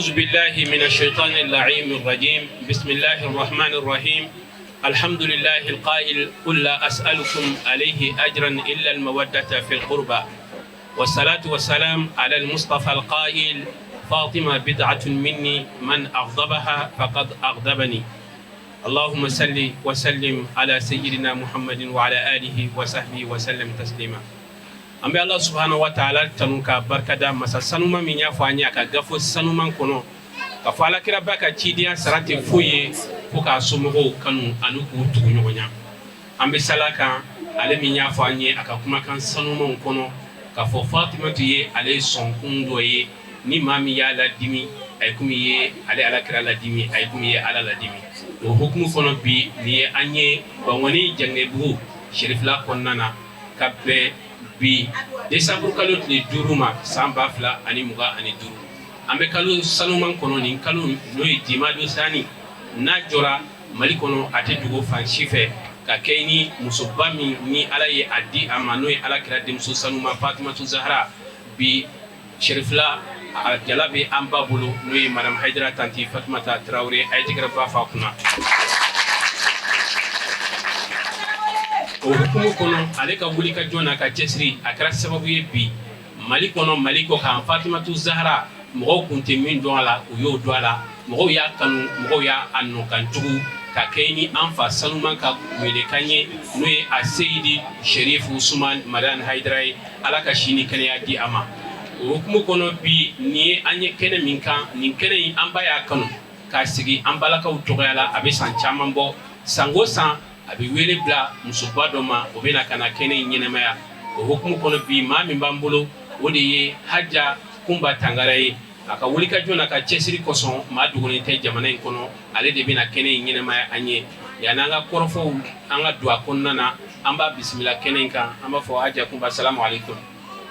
أعوذ بالله من الشيطان اللعين الرجيم. بسم الله الرحمن الرحيم. الحمد لله القائل: قل لا أسألكم عليه أجرا إلا المودة في القربى. والصلاة والسلام على المصطفى القائل: فاطمة بضعة مني، من أغضبها فقد أغضبني. اللهم صل وسلم على سيدنا محمد وعلى آله وصحبه وسلم تسليما. An bɛ Ala subahana wa taala tanu ka barikada, masa sanuma min y'a fɔ an ye a ka gafo sanuman kɔnɔ ka fɔ alakiraba ka cidenya sara tɛ foyi ye fo k'a somɔgɔw kanu ani k'u tugu ɲɔgɔn ɲa. An bɛ sala kan ale min y'a fɔ an ye a ka kumakan sanumanw kɔnɔ k'a fɔ Fatimatu ye ale sɔnkun dɔ ye, ni maa min y'a ladimi, a ye komi ye ale alakira ladimi, a ye komi ye Ala ladimi. O hukumu kɔnɔ, bi nin ye an ye Bankɔni Janginebugu Serifila kɔnɔna na, ka bɛn bi desanburu kalo tile 5 ma, san 2025. An bɛ kalo sanuman kɔnɔ. Nin kalo, n'o ye jimado sani, n'a jɔra Mali kɔnɔ, a tɛ dogo fan si fɛ, ka kɛ ni musoba min ni Ala ye a di a ma, n'o ye Ala kira denmuso sanuma Fatimatu Zahara. Bi Serifila a jala bɛ an ba bolo, n'o ye Madame Hayidara Tanti Fatumata Tarawele. A ye tɛgɛrɛ ba fa kunna. O hukumu kɔnɔ, ale ka wuli ka jɔ n'a ka cɛsiri, a kɛra sababu ye bi Mali kɔnɔ, Mali kɔ kan, Fatimatu Zahara, mɔgɔw kun tɛ min dɔn a la, u y'o dɔn a la. Mɔgɔw y'a kanu, mɔgɔw y'a nɔkan tugu, ka kɛ ni an fa sanuman ka welekan ye, n'o ye a Seyidi Sherifu Usman Madani Hayidara ye. Ala ka si ni kɛnɛya di a ma. O hukumu kɔnɔ, bi nin ye an ye kɛnɛ min kan, nin kɛnɛ in, an ba y'a kanu k'a sigi an balakaw tɔgɔya la. A bɛ san caman bɔ, san o san a bɛ wele bila musoba dɔ ma, o bɛ na ka na kɛnɛ in ɲɛnamaya. O hukumu kɔnɔ, bi maa min b'an bolo, o de ye Haja Kunba Tangara ye. A ka wulikajɔ n'a ka cɛsiri kosɔn, maa dogolen tɛ jamana in kɔnɔ. Ale de bɛna kɛnɛ in ɲɛnamaya an ye. Yanni an ka kɔrɔfɔw, an ka don a kɔnɔna na, an b'a bisimila kɛnɛ in kan. An b'a fɔ: Haja Kunba, salamu aleykum.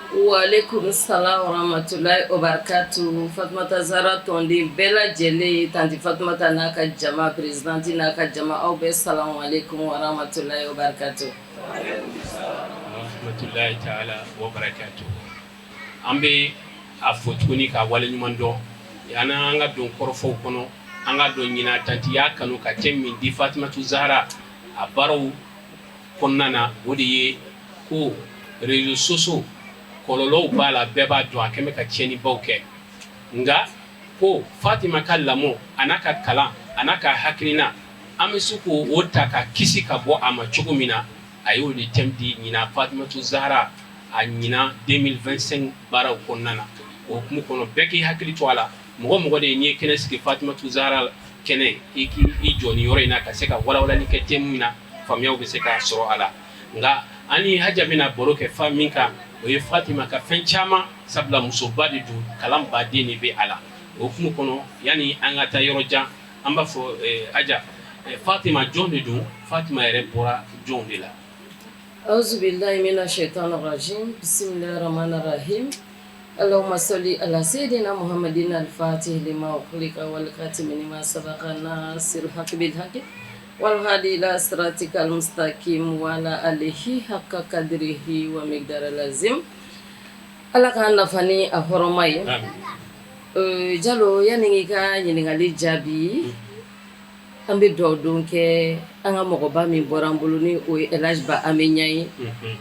Waaleykum salam warahmatulahi wabarakatu. Fatumata Zara tɔnden bɛɛ lajɛlen, tanti Fatumata n'a ka jama, présidente n'a ka jama, aw bɛɛ salamu aleykum warahmatulahi wabarakatu. Rahmatullahi taala wa barakatuh. An bɛ a fo tuguni ka waleɲuman dɔn. Yanni an ka don kɔrɔfɔw kɔnɔ, an ka dɔn ɲinan tanti y'a kanu ka thème min di Fatimatu Zahara a baaraw kɔnɔna na, o de ye ko réseaux sociaux kɔlɔlɔw b'a la. Bɛɛ b'a dɔn a kɛn bɛ ka tiɲɛnibaw kɛ, nka ko Fatima ka lamɔ a n'a ka kalan a n'a ka hakilina, an bɛ se k'o ta ka kisi ka bɔ a ma cogo min na. A y'o de thème di ɲinan Fatimatu Zahara a ɲinan 2025 baaraw kɔnɔna na. O hukumu kɔnɔ, bɛɛ k'i hakili to a la. Mɔgɔ mɔgɔ de ye n'i ye kɛnɛ sigi, Fatimatu Zahara kɛnɛ, i k'i jɔ nin yɔrɔ in na ka se ka walawalali kɛ thème min na, faamuyaw bɛ se ka sɔrɔ a la. Nka an ni Haja bɛna baro kɛ fa min kan, o ye Fatima ka fɛn caman, sabula musoba de don, kalan baden de bɛ a la. O hukumu kɔnɔ, yanni an ka taa yɔrɔ jan, an b'a fɔ: Haja, Fatima jɔn de don? Fatima yɛrɛ bɔra jɔnw de la? Auzubillahi mina shaitani rajim. Bismillahir rahmanir rahim. Allahumma salli ala sayyidina Muhammadin al-fatih lima ughliqa wal khatimi lima sabaqa nasir haqq bil haqq wal hadi ila siratikal mustaqim wa ala alihi haqqa qadrihi wa miqdaril azim. Ala k'an nafa ni a hɔrɔma ye. Jalo, yanni i ka ɲininkali jaabi, an bɛ dugawu don kɛ an ka mɔgɔba min bɔra an bolo, ni o ye El Hadj Ba Amenya ye.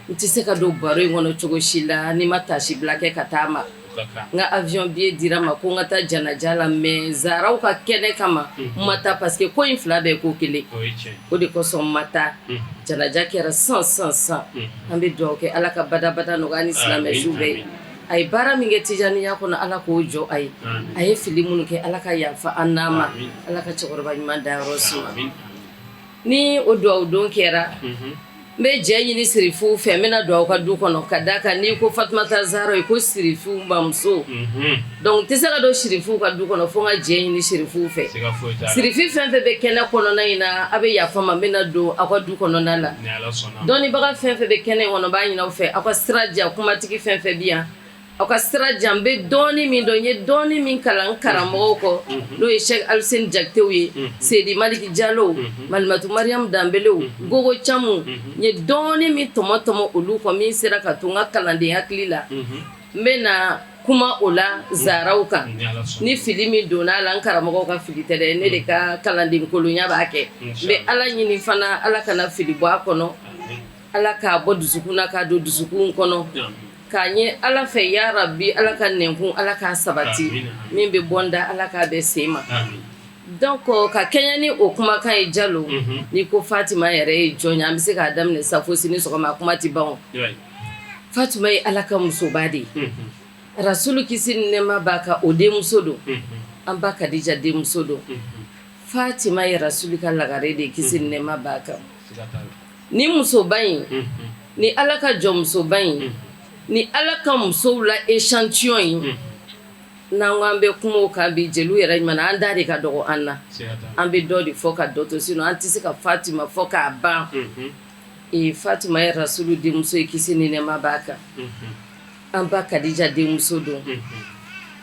N tɛ se ka don baro in kɔnɔ cogo si la ni ma taasi bila kɛ ka taa ma. N ka avion billet dira ma ko n ka taa janaja la, mais Zaraw ka kɛnɛ kama n ma taa, parce que ko in fila bɛɛ ko kelen. O de kosɔn n ma taa. Janaja kɛra san san san. An bɛ dugawu kɛ, Ala ka badabada nɔgɔya ni silamɛ su bɛɛ ye. A ye baara min kɛ Tijaniya kɔnɔ, Ala k'o jɔ a ye. A ye fili minnu kɛ, Ala ka yafa an n'a ma. Ala ka cɛkɔrɔba ɲuman dayɔrɔ suma. Ni o dugawu don kɛra, n bɛ jɛ ɲini sirifuw fɛ, n bɛna don aw ka du kɔnɔ, ka da kan n'i ko Fatumata Zara, i ko sirifuw bamuso. Donc n tɛ se ka don sirifuw ka du kɔnɔ fo n ka jɛ ɲini sirifuw fɛ. Sirifi fɛn fɛn bɛ kɛnɛ kɔnɔna in na, a bɛ yafa ma, n bɛna don aw ka du kɔnɔna la. Dɔnnibaga fɛn fɛn bɛ kɛnɛ in kɔnɔ, n b'a ɲini aw fɛ, aw ka sira di yan. Kumatigi fɛn fɛn bɛ yan, aw ka sira di yan. N bɛ dɔɔni min dɔn, n ye dɔɔni min kalan karamɔgɔw kɔ, n'o ye Cheikh Aluseni Jakitew ye, Seyidi Maliki Jalo, Malimatu Mariam Danbelew, Gogo Camu. N ye dɔɔni min tɔmɔ tɔmɔ olu kɔ, min sera ka to n ka kalanden hakili la, n bɛ na kuma o la Zaraw kan. Ni fili min donna a la, n karamɔgɔw ka fili tɛ dɛ, ne de ka kalanden kolonya b'a kɛ. N bɛ Ala ɲini fana, Ala kana fili bɔ a kɔnɔ, Ala k'a bɔ dusukun na k'a don dusukun kɔnɔ, k'a ɲini Ala fɛ, ya rabi, Ala ka nɛnkun, Ala k'a sabati, min bɛ bɔ n da, Ala k'a bɛn sen ma. Donc ka kɛɲɛ ni o kumakan ye, Jalo, n'i ko Fatima yɛrɛ ye jɔn ye, an bɛ se k'a daminɛ sa fo sini sɔgɔma, kuma tɛ ban. Fatima ye Ala ka musoba de ye. Rasulu kisi ni nɛɛma b'a kan, o denmuso don, an ba Kadija denmuso don. Fatima ye Rasulu ka lagare de ye, kisi ni nɛɛma b'a kan. Ni musoba in, ni Ala ka jɔnmusoba in, ni Ala ka musow la échantillon in, n'an ko an bɛ kuma o kan bi, jeliw yɛrɛ ɲuman, an da de ka dɔgɔ an na. An bɛ dɔ de fɔ ka dɔ to, sinon an tɛ se ka Fatima fɔ k'a ban. Fatima ye Rasulu denmuso ye, kisi ni nɛɛma b'a kan, an ba Kadija denmuso don.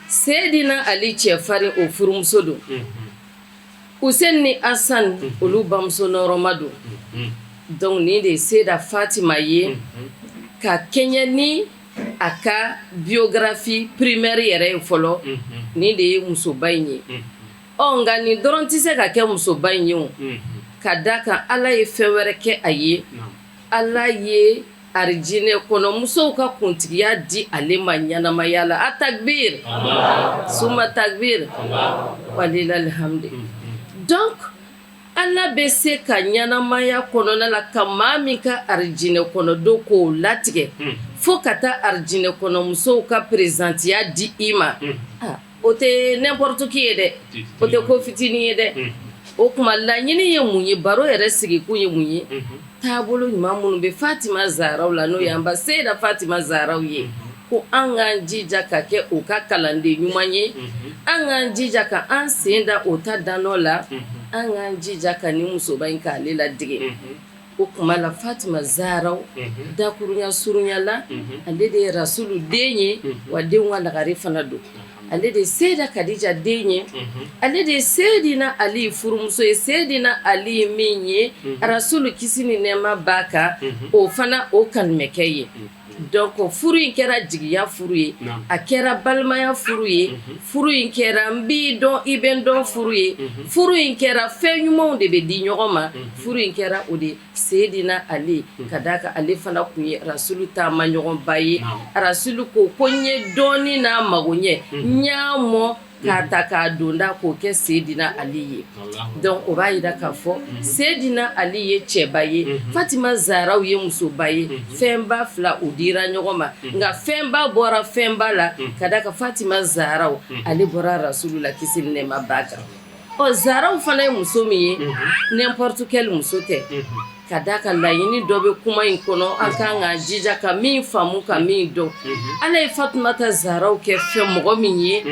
Seydina Ali cɛfarin, o furumuso don. Hussein ni Hassan, olu bamuso nɔrɔma don. Donc nin de ye Seyida Fatima ye, ka kɛɲɛ ni a ka biographie primaire yɛrɛ ye fɔlɔ. Nin de ye musoba in ye. Ɔ nka nin dɔrɔn tɛ se ka kɛ musoba in ye o, ka da kan Ala ye fɛn wɛrɛ kɛ a ye. Ala ye arijinɛ kɔnɔ musow ka kuntigiya di ale ma ɲɛnamaya la. A takbir, suma takbir, walilahil hamdi. Donc Ala bɛ se ka ɲɛnamaya kɔnɔna la ka maa min ka arijinɛ kɔnɔ don k'o latigɛ, fo ka taa arijinɛ kɔnɔ musow ka présidentiya di i ma, o tɛ n'importe qui ye dɛ, o tɛ ko fitinin ye dɛ. O tuma laɲini ye mun ye? Baro yɛrɛ sigikun ye mun ye? Taabolo ɲuman minnu bɛ Fatima Zaraw la, n'o y'an ba Seyida Fatima Zaraw ye, ko an k'an jija ka kɛ u ka kalanden ɲuman ye, an k'an jija ka an sen da o ta danɔ la, an k'an jija ka nin musoba in k'ale ladege. O tuma la, Fatima Zaraw, dakurunya surunya la, ale de ye Rasulu den ye, wa denw ka lagare fana don. Ale de ye Seyida Kadija den ye, ale de ye Seyidina Ali furumuso ye. Seyidina Ali min ye Rasulu, kisi ni nɛɛma b'a kan, o fana o kanumɛkɛ ye. Donc furu in kɛra jigiya furu ye, a kɛra balimaya furu ye, furu in kɛra n b'i dɔn, i bɛ n dɔn furu ye, furu in kɛra fɛn ɲumanw de bɛ di ɲɔgɔn ma, furu in kɛra o de. Seyidina Ali, ka d'a kan ale fana tun ye Rasulu taamaɲɔgɔnba ye. Rasulu ko ko n ye dɔɔnin n'a mago ɲɛ, n y'a mɔ k'a ta k'a donda k'o kɛ Seyidina Ali ye. Donc o b'a jira k'a fɔ Seyidina Ali ye cɛba ye, Fatima Zaraw ye musoba ye. Fɛnba fila u dira ɲɔgɔn ma, nka fɛnba bɔra fɛnba la, ka d'a kan Fatima Zaraw, ale bɔra Rasulu la, kisi ni nɛɛma b'a kan. Ɔ Zaraw fana ye muso min ye, n'importe quelle muso tɛ, ka d'a kan laɲini dɔ bɛ kuma in kɔnɔ, an kan k'an jija ka min faamu, ka min dɔn. Ala ye Fatumata Zaraw kɛ fɛn mɔgɔ min ye,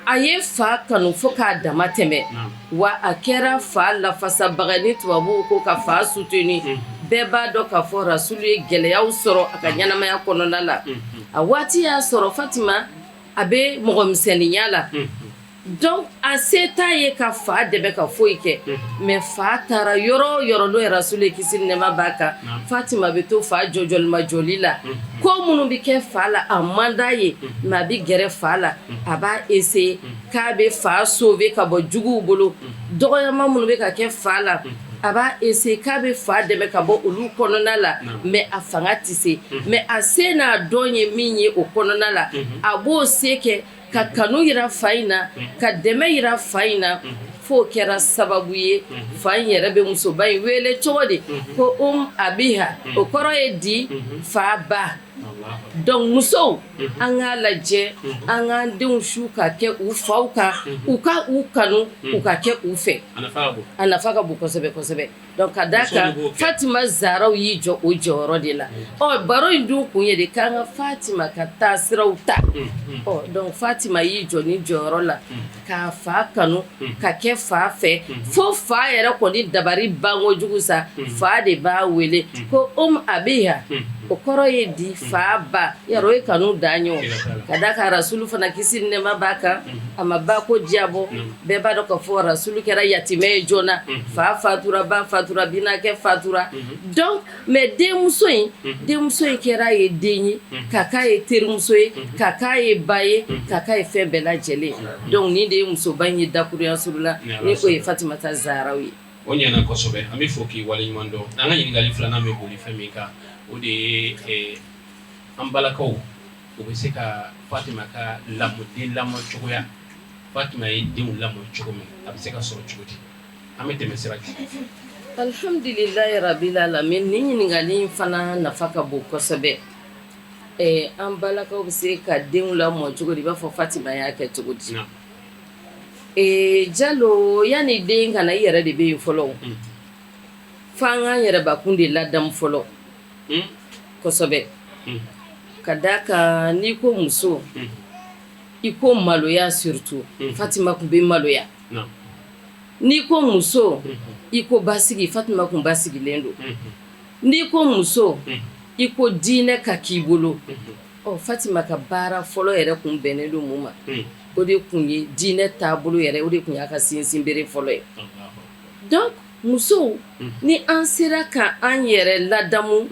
a ye fa kanu fo k'a dama tɛmɛ, wa a kɛra fa lafasabaga. Ni tubabuw ko ka fa soutenir, bɛɛ b'a dɔn k'a fɔ Rasulu ye gɛlɛyaw sɔrɔ a ka ɲɛnamaya kɔnɔna la. A waati y'a sɔrɔ Fatima a bɛ mɔgɔmisɛnninya la, donc a se t'a ye ka fa dɛmɛ ka foyi kɛ. Mais fa taara yɔrɔ o yɔrɔ, n'o ye Rasulu ye, kisi ni nɛɛma b'a kan, Fatima bɛ to fa jɔjɔlimajɔli la. Ko minnu bɛ kɛ fa la, a man d'a ye, mais a bɛ gɛrɛ fa la, a b'a essayer k'a bɛ fa sauver ka bɔ juguw bolo. Dɔgɔyama minnu bɛ ka kɛ fa la, a b'a essayer k'a bɛ fa dɛmɛ ka bɔ olu kɔnɔna la, mais a fanga tɛ se. Mais a se n'a dɔn ye min ye o kɔnɔna la, a b'o se kɛ ka kanu yira fa in na, ka dɛmɛ yira fa in na, f'o kɛra sababu ye fa in yɛrɛ bɛ musoba in wele cogo di? Ko Um Abiha. O kɔrɔ ye di? Fa ba. Donc musow, an k'a lajɛ an k'an denw su ka kɛ u faw kan, u ka u kanu, u ka kɛ u fɛ. A nafa ka bon kosɛbɛ kosɛbɛ. Donc ka d'a kan Fatima Zaraw y'i jɔ o jɔyɔrɔ de la. Ɔ baro in dun kun ye de k'an ka Fatima ka taasiraw ta. Ɔ donc Fatima y'i jɔ ni jɔyɔrɔ la k'a fa kanu, ka kɛ fa fɛ, fo fa yɛrɛ kɔni dabari banko jugu sa, fa de b'a wele ko Um Abiha. O kɔrɔ ye di fa ba yɔrɔ o ye kanu dan ye ka da kan rasulu fana kisi ni nɛɛma b'a kan a ma ba ko diyabɔ bɛɛ b'a dɔn ka fɔ rasulu kɛra yatimɛ ye joona fa fatura ba fatura binakɛ fatura donc mais denmuso in denmuso in kɛra a ye den ye ka k'a ye terimuso ye ka k'a ye ba ye ka k'a ye fɛn bɛɛ lajɛlen donc nin de ye musoba in ye dakurunya surun la ni o ye Fatumata Zaharaw ye. O ɲɛna kosɛbɛ an bɛ fo k'i waleɲuman dɔn an ka ɲininkali filanan bɛ boli fɛn min kan o de ye an balakaw u bɛ se ka Fatima ka lamɔ den lamɔ cogoya Fatima ye denw lamɔ cogo min a bɛ se ka sɔrɔ cogo di an bɛ tɛmɛ sira jumɛn fɛ? Alihamdulilayi rabil alamin nin ɲininkali in fana nafa ka bon kosɛbɛ an balakaw bɛ se ka denw lamɔ cogo di i b'a fɔ Fatima y'a kɛ cogo di Jalo yanni den ka na i yɛrɛ de bɛ yen fɔlɔ f'an k'an yɛrɛbakun de ladamu fɔlɔ kosɛbɛ ka d'a kan n'i ko muso i ko maloya surtout Fatima tun bɛ maloya n'i ko muso i ko basigi Fatima tun basigilen don n'i ko muso i ko diinɛ ka k'i bolo ɔ Fatima ka baara fɔlɔ yɛrɛ tun bɛnnen don mun ma o de tun ye diinɛ taabolo yɛrɛ o de tun y'a ka sinsinbere fɔlɔ ye donc musow ni an sera ka an yɛrɛ ladamu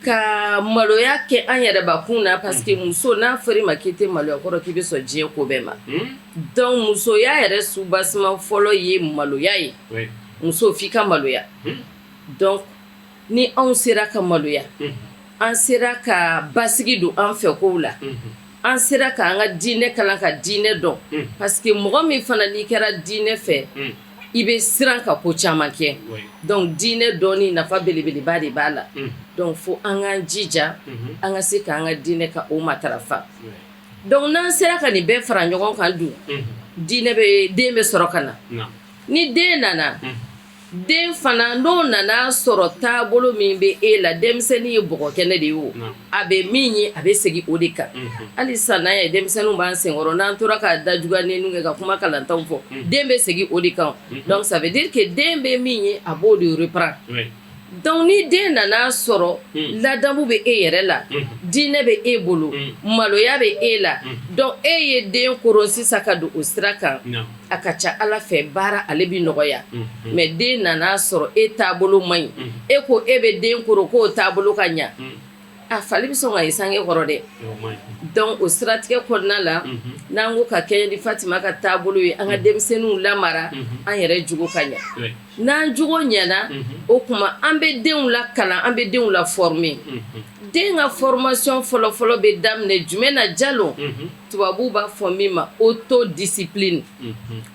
ka maloya kɛ an yɛrɛbakun na parce que muso n'a fɔra i ma k'i tɛ maloya kɔrɔ k'i bɛ sɔn diɲɛ ko bɛɛ ma donc musoya yɛrɛ soubassement fɔlɔ ye maloya ye muso f'i ka maloya donc ni anw sera ka maloya an sera ka basigi don an fɛ kow la an sera k'an ka diinɛ kalan ka diinɛ dɔn parce que mɔgɔ min fana n'i kɛra diinɛ fɛ i bɛ siran ka ko caman kɛ donc diinɛ dɔnni nafa belebeleba de b'a la donc fo an k'an jija an ka se k'an ka diinɛ ka o matarafa donc n'an sera ka nin bɛɛ fara ɲɔgɔn kan dun diinɛ bɛ den bɛ sɔrɔ ka na ni den nana den fana n'o nana sɔrɔ taabolo min bɛ e la denmisɛnnin ye bɔgɔ kɛnɛ de ye o a bɛ min ye a bɛ segin o de kan hali sisan n'an ye denmisɛnninw b'an senkɔrɔ n'an tora ka da juguya nɛni kɛ ka kuma kalantanw fɔ den bɛ segin o de kan donc ça veut dire que den bɛ min ye a b'o de reprend donc ni den nana sɔrɔ ladamu bɛ e yɛrɛ la diinɛ bɛ e bolo maloya bɛ e la donc e ye den koron sisan ka don o sira kan a ka ca ala fɛ baara ale bɛ nɔgɔya mais den nana sɔrɔ e taabolo man ɲi e ko e bɛ den koron k'o taabolo ka ɲa a fali bɛ sɔn ka ye sange kɔrɔ dɛ donc o siratigɛ kɔnɔna la n'an ko ka kɛɲɛ ni Fatima ka taabolo ye an ka denmisɛnninw lamara an yɛrɛ jogo ka ɲa n'an jogo ɲɛna o tuma an bɛ denw lakalan an bɛ denw la former den ka formation fɔlɔfɔlɔ bɛ daminɛ jumɛn na Jalo tubabuw b'a fɔ min ma autodiscipline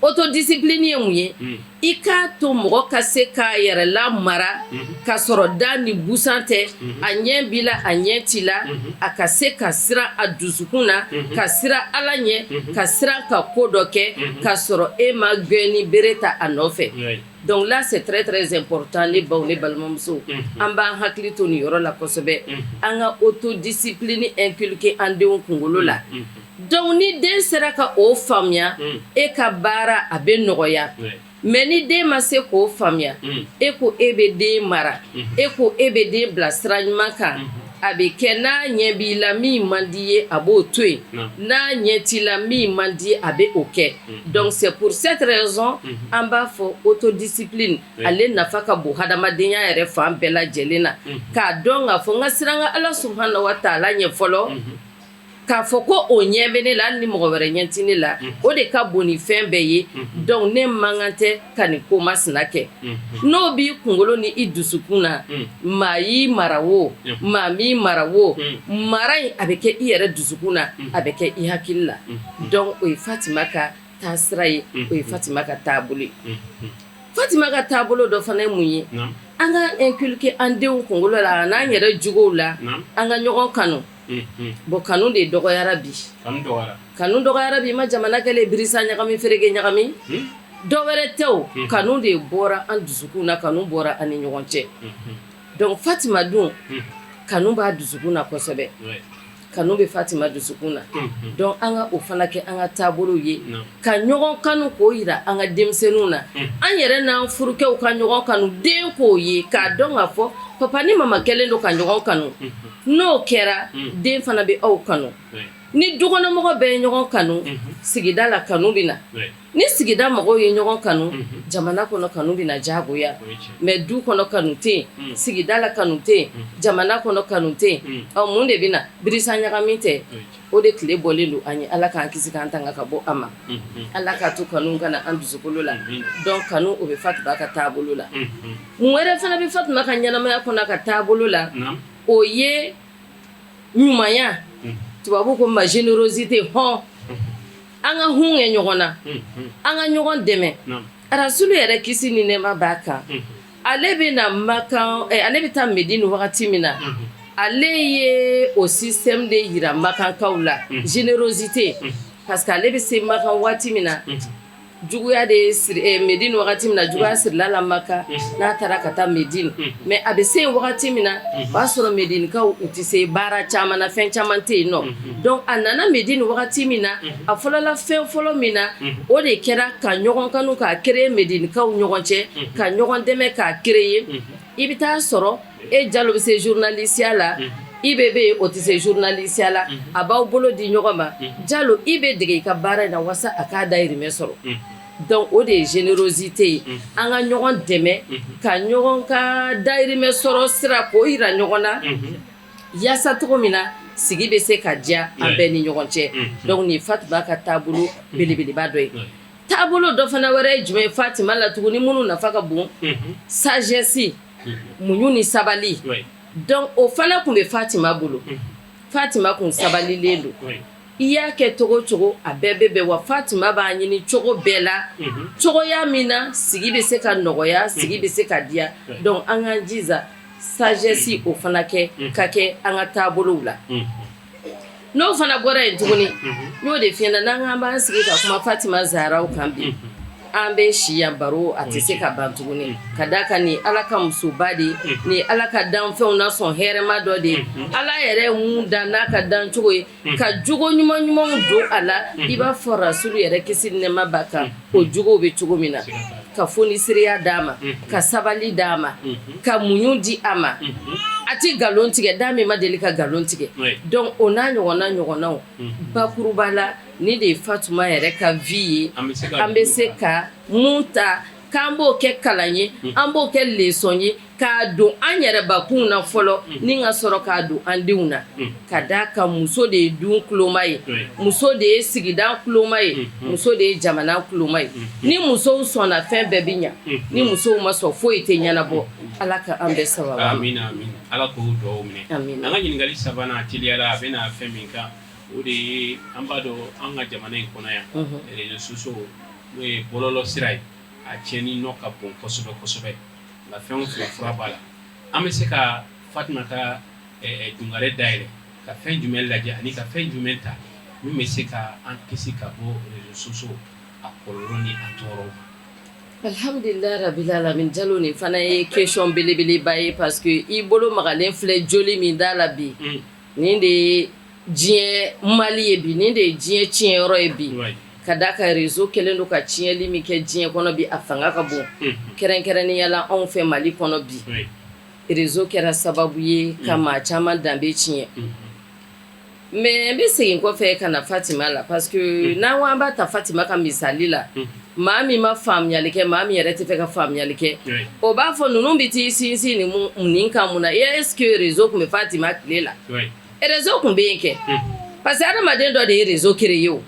autodiscipline ye mun ye i k'a to mɔgɔ ka se k'a yɛrɛ lamara ka sɔrɔ da ni busan tɛ a ɲɛ b'i la a ɲɛ t'i la a ka se ka siran a dusukun na ka siran Ala ɲɛ ka siran ka ko dɔ kɛ ka sɔrɔ e ma gɛn ni bere ta a nɔfɛ donc là c'est très très important ne baw ne balimamusow an b'an hakili to nin yɔrɔ la kosɛbɛ an ka autodiscipline inculquer an denw kunkolo la donc ni den sera ka o faamuya e ka baara a bɛ nɔgɔya mais ni den ma se k'o faamuya e ko e bɛ den mara e ko e bɛ den bila sira ɲuman kan a bɛ kɛ n'a ɲɛ b'i la min man di ye a b'o to yen n'a ɲɛ t'i la min man di a bɛ o kɛ donc c'est pour cette raison an b'a fɔ autodiscipline ale nafa ka bon hadamadenya yɛrɛ fan bɛɛ lajɛlen na k'a dɔn k'a fɔ n ka siran n ka Ala subahana wa taala ɲɛ fɔlɔ k'a fɔ ko o ɲɛ bɛ ne la hali ni mɔgɔ wɛrɛ ɲɛ tɛ ne la o de ka bon ni fɛn bɛɛ ye donc ne man kan tɛ ka nin ko masina kɛ n'o b'i kunkolo ni i dusukun na maa y'i mara wo maa m'i mara wo mara in a bɛ kɛ i yɛrɛ dusukun na a bɛ kɛ i hakili la donc o ye Fatima ka taasira ye o ye Fatima ka taabolo ye Fatima ka taabolo dɔ fana ye mun ye an ka inculquer an denw kunkolo la n'an yɛrɛ jogow la an ka ɲɔgɔn kanu bon kanu de dɔgɔyara bi kanu dɔgɔyara bi ma jamana kɛlen birisa ɲagami fereke ɲagami dɔ wɛrɛ tɛ o kanu de bɔra an dusukun na kanu bɔra an ni ɲɔgɔn cɛ donc Fatima dun kanu b'a dusukun na kosɛbɛ. Kanu bɛ Fatima dusukun na, donc an ka o fana kɛ an ka taabolow ye, ka ɲɔgɔn kanu k'o jira an ka denmisɛnninw na, an yɛrɛ n'an furukɛw ka ɲɔgɔn kanu, den k'o ye k'a dɔn k'a fɔ papa ni mama kɛlen don ka ɲɔgɔn kanu. N'o kɛra, den fana bɛ aw kanu. Ni dukɔnɔmɔgɔ bɛɛ ye ɲɔgɔn kanu, sigida la kanu bɛ na. Ni sigida mɔgɔw ye ɲɔgɔn kanu, jamana kɔnɔ kanu bɛ na diyagoya. Mais du kɔnɔ kanu tɛ yen, sigida la kanu tɛ yen, jamana kɔnɔ kanu tɛ yen, ɔ mun de bɛ na? Birisa ɲagami tɛ? O de tile bɔlen don an ye. Ala k'an kisi k'an tanga ka bɔ a ma. Ala k'a to kanu ka na an dusukolo la. Donc kanu, o bɛ Fatima ka taabolo la. Mun wɛrɛ fana bɛ Fatima ka ɲɛnamaya kɔnɔ, a ka taabolo la? O ye ɲumanya, tubabu ko ma générosité. Hɔn, an ka hun kɛ ɲɔgɔn na, an ka ɲɔgɔn dɛmɛ. Arasulu yɛrɛ, kisi ni nɛɛma b'a kan, ale bɛ na Makan, ale bɛ taa Medine wagati min na, ale ye o système de yira Makankaw la, générosité, parce que ale bɛ se Makan waati min na, juguya de siri Medine wagati min na, juguya sirila la Makan n'a taara ka taa Medine. Mais a bɛ se yen wagati min na, o y'a sɔrɔ Medinekaw u tɛ se baara caman na, fɛn caman tɛ yen nɔ. Donc a nana Medine wagati min na, a fɔlɔla fɛn fɔlɔ min na, o de kɛra ka ɲɔgɔn kanu k'a créer Medinekaw ɲɔgɔn cɛ, ka ɲɔgɔn dɛmɛ k'a créer. I bɛ taa sɔrɔ e Jalo bɛ se journaliste la, i bɛ yen, o tɛ se journaliste la, a b'aw bolo di ɲɔgɔn ma. Jalo, i bɛ dege i ka baara in na walasa a k'a dayirimɛ sɔrɔ. Donc o de ye générosité ye. An ka ɲɔgɔn dɛmɛ ka ɲɔgɔn ka dayirimɛ sɔrɔ sira k'o yira ɲɔgɔn na, yaasa cogo min na sigi bɛ se ka diya an bɛɛ ni ɲɔgɔn cɛ. Donc nin Fatima ka taabolo belebeleba dɔ ye. Taabolo dɔ fana wɛrɛ ye jumɛn ye Fatima la tuguni, minnu nafa ka bon? Sagesse, muɲu ni sabali. Donc o fana tun bɛ Fatima bolo. Fatima kun sabalilen don. I y'a kɛ cogo cogo, a bɛɛ bɛ bɛn wa. Fatima b'a ɲini cogo bɛɛ la, cogoya min na sigi bɛ se ka nɔgɔya, sigi bɛ se ka diya. Donc an k'an jija sagesse, o fana kɛ ka kɛ an ka taabolow la. N'o fana bɔra yen tuguni, n y'o de f'i ɲɛna, n'an k'an b'an sigi ka kuma Fatima Zaharaw kan bi, an bɛ si yan, baro a tɛ se ka ban tuguni, ka d'a kan nin Ala ka musoba de ye, nin Ala ka danfɛnw na sɔn hɛrɛma dɔ de ye. Ala yɛrɛ mun dan n'a ka dancogo ye, ka jogo ɲuman ɲumanw don a la, i b'a fɔ Rasulu yɛrɛ, kisi ni nɛɛma b'a kan, o jogow bɛ cogo min na, ka fonisireya d'a ma, ka sabali d'a ma, ka muɲu di a ma. A tɛ nkalon tigɛ, da min ma deli ka nkalon tigɛ. Donc o n'a ɲɔgɔnna ɲɔgɔnnaw, bakuruba la, ni de ye Fatuma yɛrɛ ka vie ye. An bɛ se ka mun ta k'an b'o kɛ kalan ye, an b'o kɛ leçon ye k'a don an yɛrɛbakun na fɔlɔ, ni ka sɔrɔ k'a don an denw na, ka d'a kan muso de ye du kuloma ye, muso de ye sigida kuloma ye, muso de ye jamana kuloma ye. Ni musow sɔnna, fɛn bɛɛ bɛ ɲa. Ni musow ma sɔn, foyi tɛ ɲɛnabɔ. Ala ka an bɛɛ sababa. Amina, amina. Ala k'o dugawu minɛ. Amina. An ka ɲininkali sabanan, teliyala, a bɛna fɛn min kan, o de ye, an b'a dɔn an ka jamana in kɔnɔ yan, réseaux sociaux, n'o ye bɔlɔlɔ sira ye, a tiɲɛni nɔ ka bon kosɛbɛ kosɛbɛ. Nka fɛn o fɛn fura b'a la. An bɛ se ka Fatima ka dungare dayɛlɛ ka fɛn jumɛn lajɛ ani ka fɛn jumɛn ta min bɛ se ka an kisi ka bɔ réseaux sociaux a kɔlɔlɔ ni a tɔɔrɔw ma? Alhamdulilahi rabil alamin. Jalo, nin fana ye question belebeleba ye, parce que i bolo magalen filɛ joli min da la bi, nin de ye diɲɛ mali ye bi, nin de ye diɲɛ tiɲɛyɔrɔ ye bi, ka d'a kan réseau kɛlen don ka tiɲɛli min kɛ diɲɛ kɔnɔ bi, a fanga ka bon. Kɛrɛnkɛrɛnnenya la, anw fɛ Mali kɔnɔ bi, réseau kɛra sababu ye ka maa caman danbe tiɲɛ. Mais n bɛ segin kɔfɛ ka na Fatima la, parce que n'an ko an b'a ta Fatima ka misali la, maa min ma faamuyali kɛ, maa min yɛrɛ tɛ fɛ ka faamuyali kɛ, o b'a fɔ ninnu bɛ t'i sinsin nin kan mun na? Est ce que réseau tun bɛ Fatima tile la? Réseau tun bɛ yen kɛ, parce que adamaden dɔ de ye réseau créé o.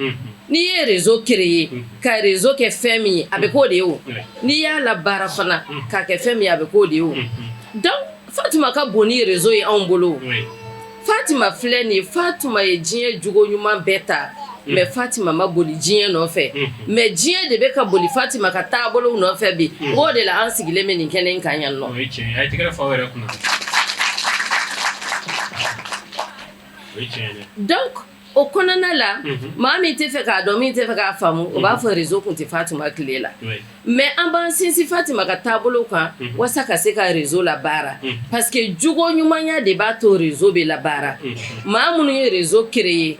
N'i ye réseau créé ka réseau kɛ fɛn min ye, a bɛ k'o de ye o. N'i y'a labaara fana k'a kɛ fɛn min ye, a bɛ k'o de ye o. Donc Fatima ka bon ni réseau ye anw bolo. Fatima filɛ nin ye, Fatima ye diɲɛ jogo ɲuman bɛɛ ta, mais Fatima ma boli diɲɛ nɔfɛ. Mais diɲɛ de bɛ ka boli Fatima ka taabolow nɔfɛ bi. O de la an sigilen bɛ nin kɛnɛ in kan yan nɔ. O ye tiɲɛ ye. A ye tɛgɛrɛ fɔ aw yɛrɛ kunna. O ye tiɲɛ ye dɛ. Donc O kɔnɔna la, maa min tɛ fɛ k'a dɔn, min tɛ fɛ k'a faamu, o b'a fɔ réseau tun tɛ Fatima tile la. Mais an b'an sinsin Fatima ka taabolo kan walasa ka se ka réseau labaara, parce que jogo ɲumanya de b'a to réseau bɛ labaara. Maa minnu ye réseau créer,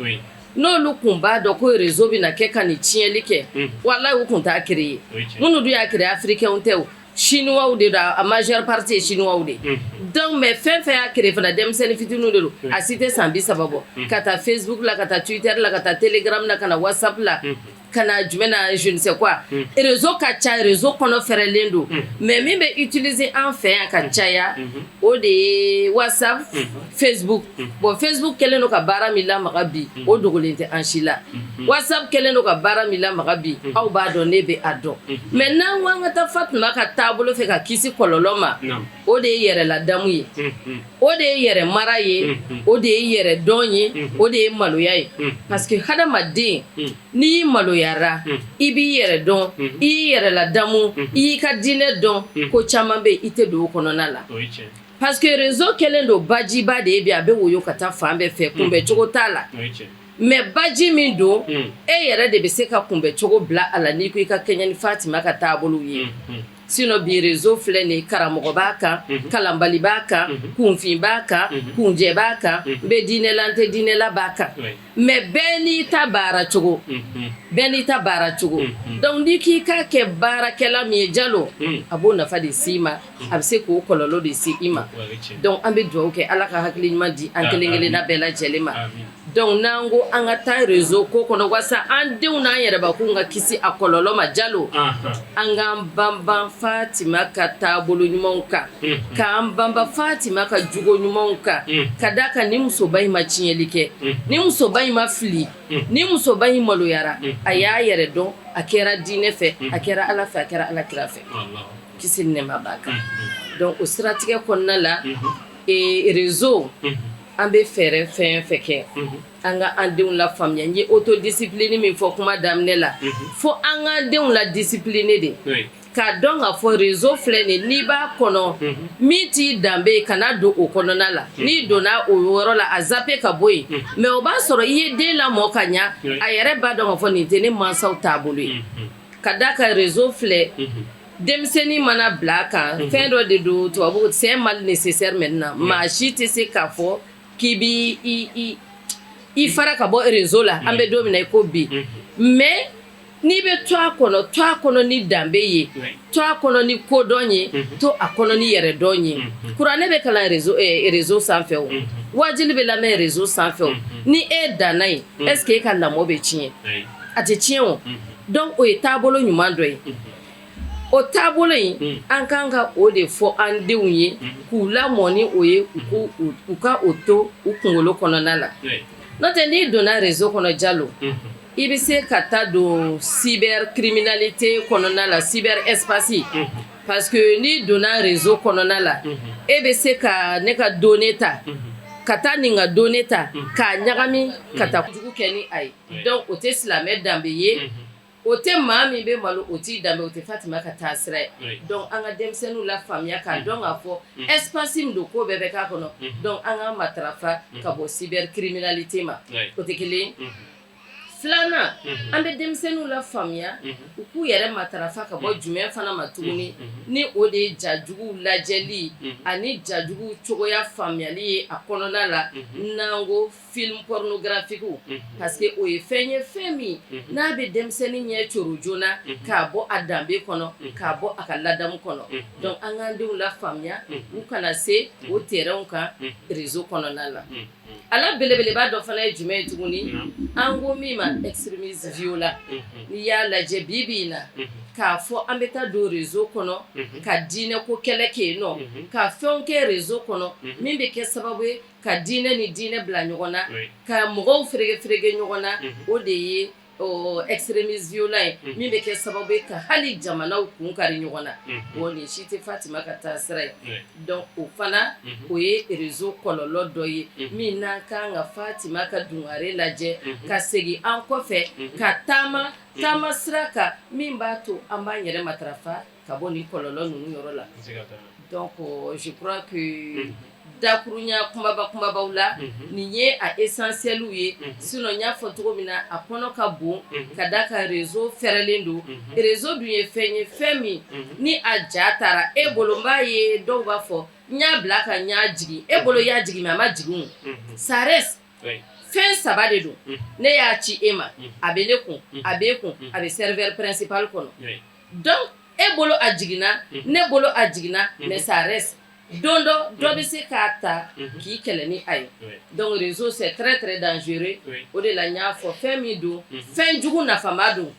n'olu tun b'a dɔn ko réseau bɛna kɛ ka nin tiɲɛli kɛ, walahi u tun t'a créer. Minnu dun y'a créer, africains tɛ o, chinois de don, a majeure partie ye chinois de. Donc mais fɛn fɛn y'a créer fana, denmisɛnnin fitininw de don, a si tɛ san 30 bɔ. Ka taa Facebook la, ka taa Twitter la, ka taa Telegram la, ka na WhatsApp la, ka na jumɛn na, je ne sais quoi. Réseau ka ca, réseau kɔnɔ fɛrɛlen don, mais min bɛ utiliser an fɛ yan ka caya, o de ye WhatsApp, Facebook. Bon, Facebook kɛlen don ka baara min lamaga bi, o dogolen tɛ an si la. WhatsApp kɛlen don ka baara min lamaga bi, aw b'a dɔn, ne bɛ a dɔn. Mais n'an ko an ka taa Fatima ka taabolo fɛ ka kisi kɔlɔlɔ ma, o de ye yɛrɛ ladamu ye, o de ye yɛrɛ mara ye, o de ye yɛrɛ dɔn ye, o de ye maloya ye. Parce que hadamaden, n'i y'i maloyara, i b'i yɛrɛ dɔn, i y'i yɛrɛ ladamu, i y'i ka diinɛ dɔn, ko caman bɛ yen, i tɛ don o kɔnɔna la. Parce que réseau kɛlen don bajiba de ye bi, a bɛ woyo ka taa fan bɛɛ fɛ, kunbɛncogo t'a la. Mais baji min don, e yɛrɛ de bɛ se ka kunbɛncogo bila a la n'i ko i ka kɛɲɛ ni Fatima ka taabolo ye. Sinon bi, réseau filɛ nin ye, karamɔgɔ b'a kan, kalanbali b'a kan, kunfin b'a kan, kunjɛ b'a kan, n bɛ diinɛ la, n tɛ diinɛ la b'a kan. Mais bɛɛ n'i ta baara cogo, bɛɛ n'i ta baara cogo. Donc n'i k'i k'a kɛ baarakɛla min ye, Jalo, a b'o nafa de s'i ma, a bɛ se k'o kɔlɔlɔ de se i ma. Donc an bɛ dugawu kɛ, Ala ka hakili ɲuman di an kelen kelenna bɛɛ lajɛlen ma. Donc n'an ko an ka taa réseau ko kɔnɔ walasa an denw n'an yɛrɛbakun ka kisi a kɔlɔlɔ ma, Jalo, an k'an banban Fatima ka taabolo ɲumanw kan, k'an banban Fatima ka jogo ɲumanw kan, ka d'a kan ni musoba in ma tiɲɛli kɛ, ni musoba in ma fili, ni musoba in maloyara, a y'a yɛrɛ dɔn, a kɛra diinɛ fɛ, a kɛra Ala fɛ, a kɛra Ala kira fɛ, kisi ni nɛɛma b'a kan. Donc o siratigɛ kɔnɔna la, réseau, an bɛ fɛɛrɛ fɛn fɛn kɛ, an ka an denw la faamuya. N ye autodiscipline min fɔ kuma daminɛ la, fo an k'an denw la discipline de, k'a dɔn k'a fɔ réseau filɛ nin, n'i b'a kɔnɔ, min t'i danbe ye, kana don o kɔnɔna la. N'i donna o yɔrɔ la, a zappe ka bɔ yen. Mais o b'a sɔrɔ i ye den lamɔ ka ɲa, a yɛrɛ b'a dɔn k'a fɔ nin tɛ ne mansaw taabolo ye. Ka d'a kan réseau filɛ, denmisɛnnin mana bila a kan, fɛn dɔ de don, tubabu, c'est un mal nécessaire. Maintenant maa si tɛ se k'a fɔ k'i b'i i fara ka bɔ réseau la, an bɛ don min na i ko bi. Mais n'i bɛ to a kɔnɔ, to a kɔnɔ ni danbe ye, to a kɔnɔ ni kodɔn ye, to a kɔnɔ ni yɛrɛdɔn ye. Kuranɛ bɛ kalan réseau sanfɛ, o wajuli bɛ lamɛn réseau sanfɛ. O ni e danna yen, est ce que e ka lamɔ bɛ tiɲɛ? A tɛ tiɲɛ o. Donc o ye taabolo ɲuman dɔ ye. O taabolo in, an kan ka o de fɔ an denw ye, k'u lamɔ ni o ye, u ka o to u kunkolo kɔnɔna la. N'o tɛ, n'i donna réseau kɔnɔ, Jalo, i bɛ se ka taa don cybercriminalité kɔnɔna la, cyber espace. Parce que n'i donna réseau kɔnɔna la, e bɛ se ka ne ka données ta, ka taa nin ka données ta, k'a ɲagami ka taa kojugu kɛ ni a ye. Donc o tɛ silamɛ danbe ye, o tɛ maa min bɛ malo, o t'i danbe, o tɛ Fatima ka taa sira ye. Donc an ka denmisɛnninw la faamuya k'a dɔn k'a fɔ espace min don, ko bɛɛ bɛ k'a kɔnɔ. Donc an ka matarafa ka bɔ cybercriminalité ma, o tɛ kelen ye. Filanan, an bɛ denmisɛnninw la faamuya u k'u yɛrɛ matarafa ka bɔ jumɛn fana ma tuguni? Ni o de ye jajuguw lajɛli ani jajuguw cogoya faamuyali ye a kɔnɔna la, n'an ko film pornographique. Parce que o ye fɛn ye, fɛn min n'a bɛ denmisɛnnin ɲɛ coro joona k'a bɔ a danbe kɔnɔ, k'a bɔ a ka ladamu kɔnɔ. Donc an k'an denw la faamuya u kana se o terrain kan réseau kɔnɔna la. A la belebeleba dɔ fana ye jumɛn ye tuguni? An ko min ma extrémisme violent. N'i y'a lajɛ bi bi in na, k'a fɔ an bɛ taa don réseau kɔnɔ ka diinɛ ko kɛlɛ kɛ yen nɔ, ka fɛnw kɛ réseau kɔnɔ min bɛ kɛ sababu ye ka diinɛ ni diinɛ bila ɲɔgɔn na, ka mɔgɔw fereke fereke ɲɔgɔn na, o de ye extrémisme violent ye, min bɛ kɛ sababu ye ka hali jamanaw kun kari ɲɔgɔn na. Bon, nin si tɛ Fatima ka taa sira ye. Donc o fana, o ye réseau kɔlɔlɔ dɔ ye min n'an kan ka Fatima ka dungare lajɛ, ka segin an kɔfɛ, ka taama taama sira kan min b'a to an b'an yɛrɛ matarafa ka bɔ nin kɔlɔlɔ ninnu yɔrɔ la. Donc je crois que Dakurunya kumaba kumabaw la, nin ye a essentiel ye. Sinon n y'a fɔ cogo min na, a kɔnɔ ka bon ka da kan réseau fɛrɛlen don. Réseau dun ye fɛn ye, fɛn min ni a ja taara e bolo, n b'a ye dɔw b'a fɔ n y'a bila ka n y'a jigin. E bolo i y'a jigin, mais a ma jigin, ça reste. Fɛn saba de don: ne y'a ci e ma, a bɛ ne kun, a b'e kun, a bɛ serveur principal kɔnɔ. Donc e bolo a jiginna, ne bolo a jiginna, mais ça reste. Don dɔ, dɔ bɛ se k'a ta k'i kɛlɛ ni a ye. Donc réseau, c'est très très dangereux. O de la n y'a fɔ, fɛn min don, fɛn jugu nafama don,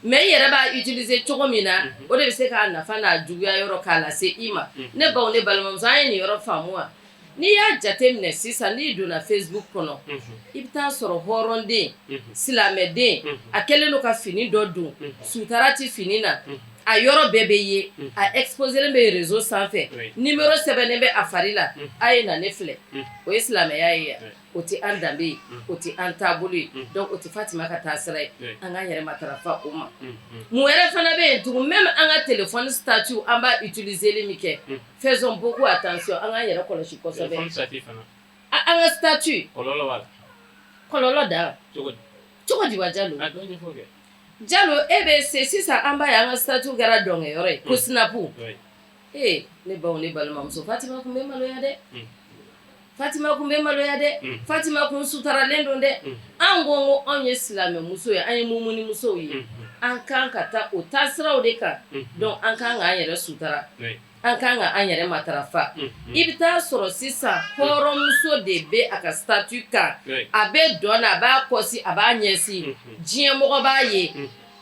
mais i yɛrɛ b'a utiliser cogo min na, o de bɛ se k'a nafa n'a juguya yɔrɔ k'a lase i ma. Ne baw, ne balimamuso, an ye nin yɔrɔ faamu wa? N'i y'a jate minɛ sisan, n'i donna Facebook kɔnɔ, i bɛ taa sɔrɔ hɔrɔnden, silamɛden, a kɛlen don ka fini dɔ don, sutara tɛ fini na, a yɔrɔ bɛɛ bɛ ye, a exposé bɛ réseau sanfɛ, numéro sɛbɛnnen bɛ a fari la: a ye na ne filɛ. O ye silamɛya ye? O tɛ an danbe ye, o tɛ an taabolo ye. Donc o tɛ Fatima ka taa sira ye. An k'an yɛrɛ matarafa o ma. Mun wɛrɛ fana bɛ yen tugun? Même an ka téléphone statut, an b'a utiliser min kɛ, faisons beaucoup attention, an k'an yɛrɛ kɔlɔsi kosɛbɛ. An ka statut, kɔlɔlɔ da cogo di wa? Jalo, Jalo, e bɛ se sisan, an b'a ye an ka statut kɛra dɔnkɛyɔrɔ ye ko Snap. Ee, ne baw, ne balimamuso, Fatima tun bɛ maloya dɛ, Fatima tun bɛ maloya dɛ, Fatima kun sutaralen don dɛ. An ko ko anw ye silamɛmuso ye, an ye mumunimusow ye, an kan ka taa o taasiraw de kan. Donc an kan k'an yɛrɛ sutara, an kan ka an yɛrɛ matarafa. I bɛ taa sɔrɔ sisan, hɔrɔnmuso de bɛ a ka statut kan, a bɛ dɔn na, a b'a kɔsi, a b'a ɲɛsin, diɲɛmɔgɔ b'a ye.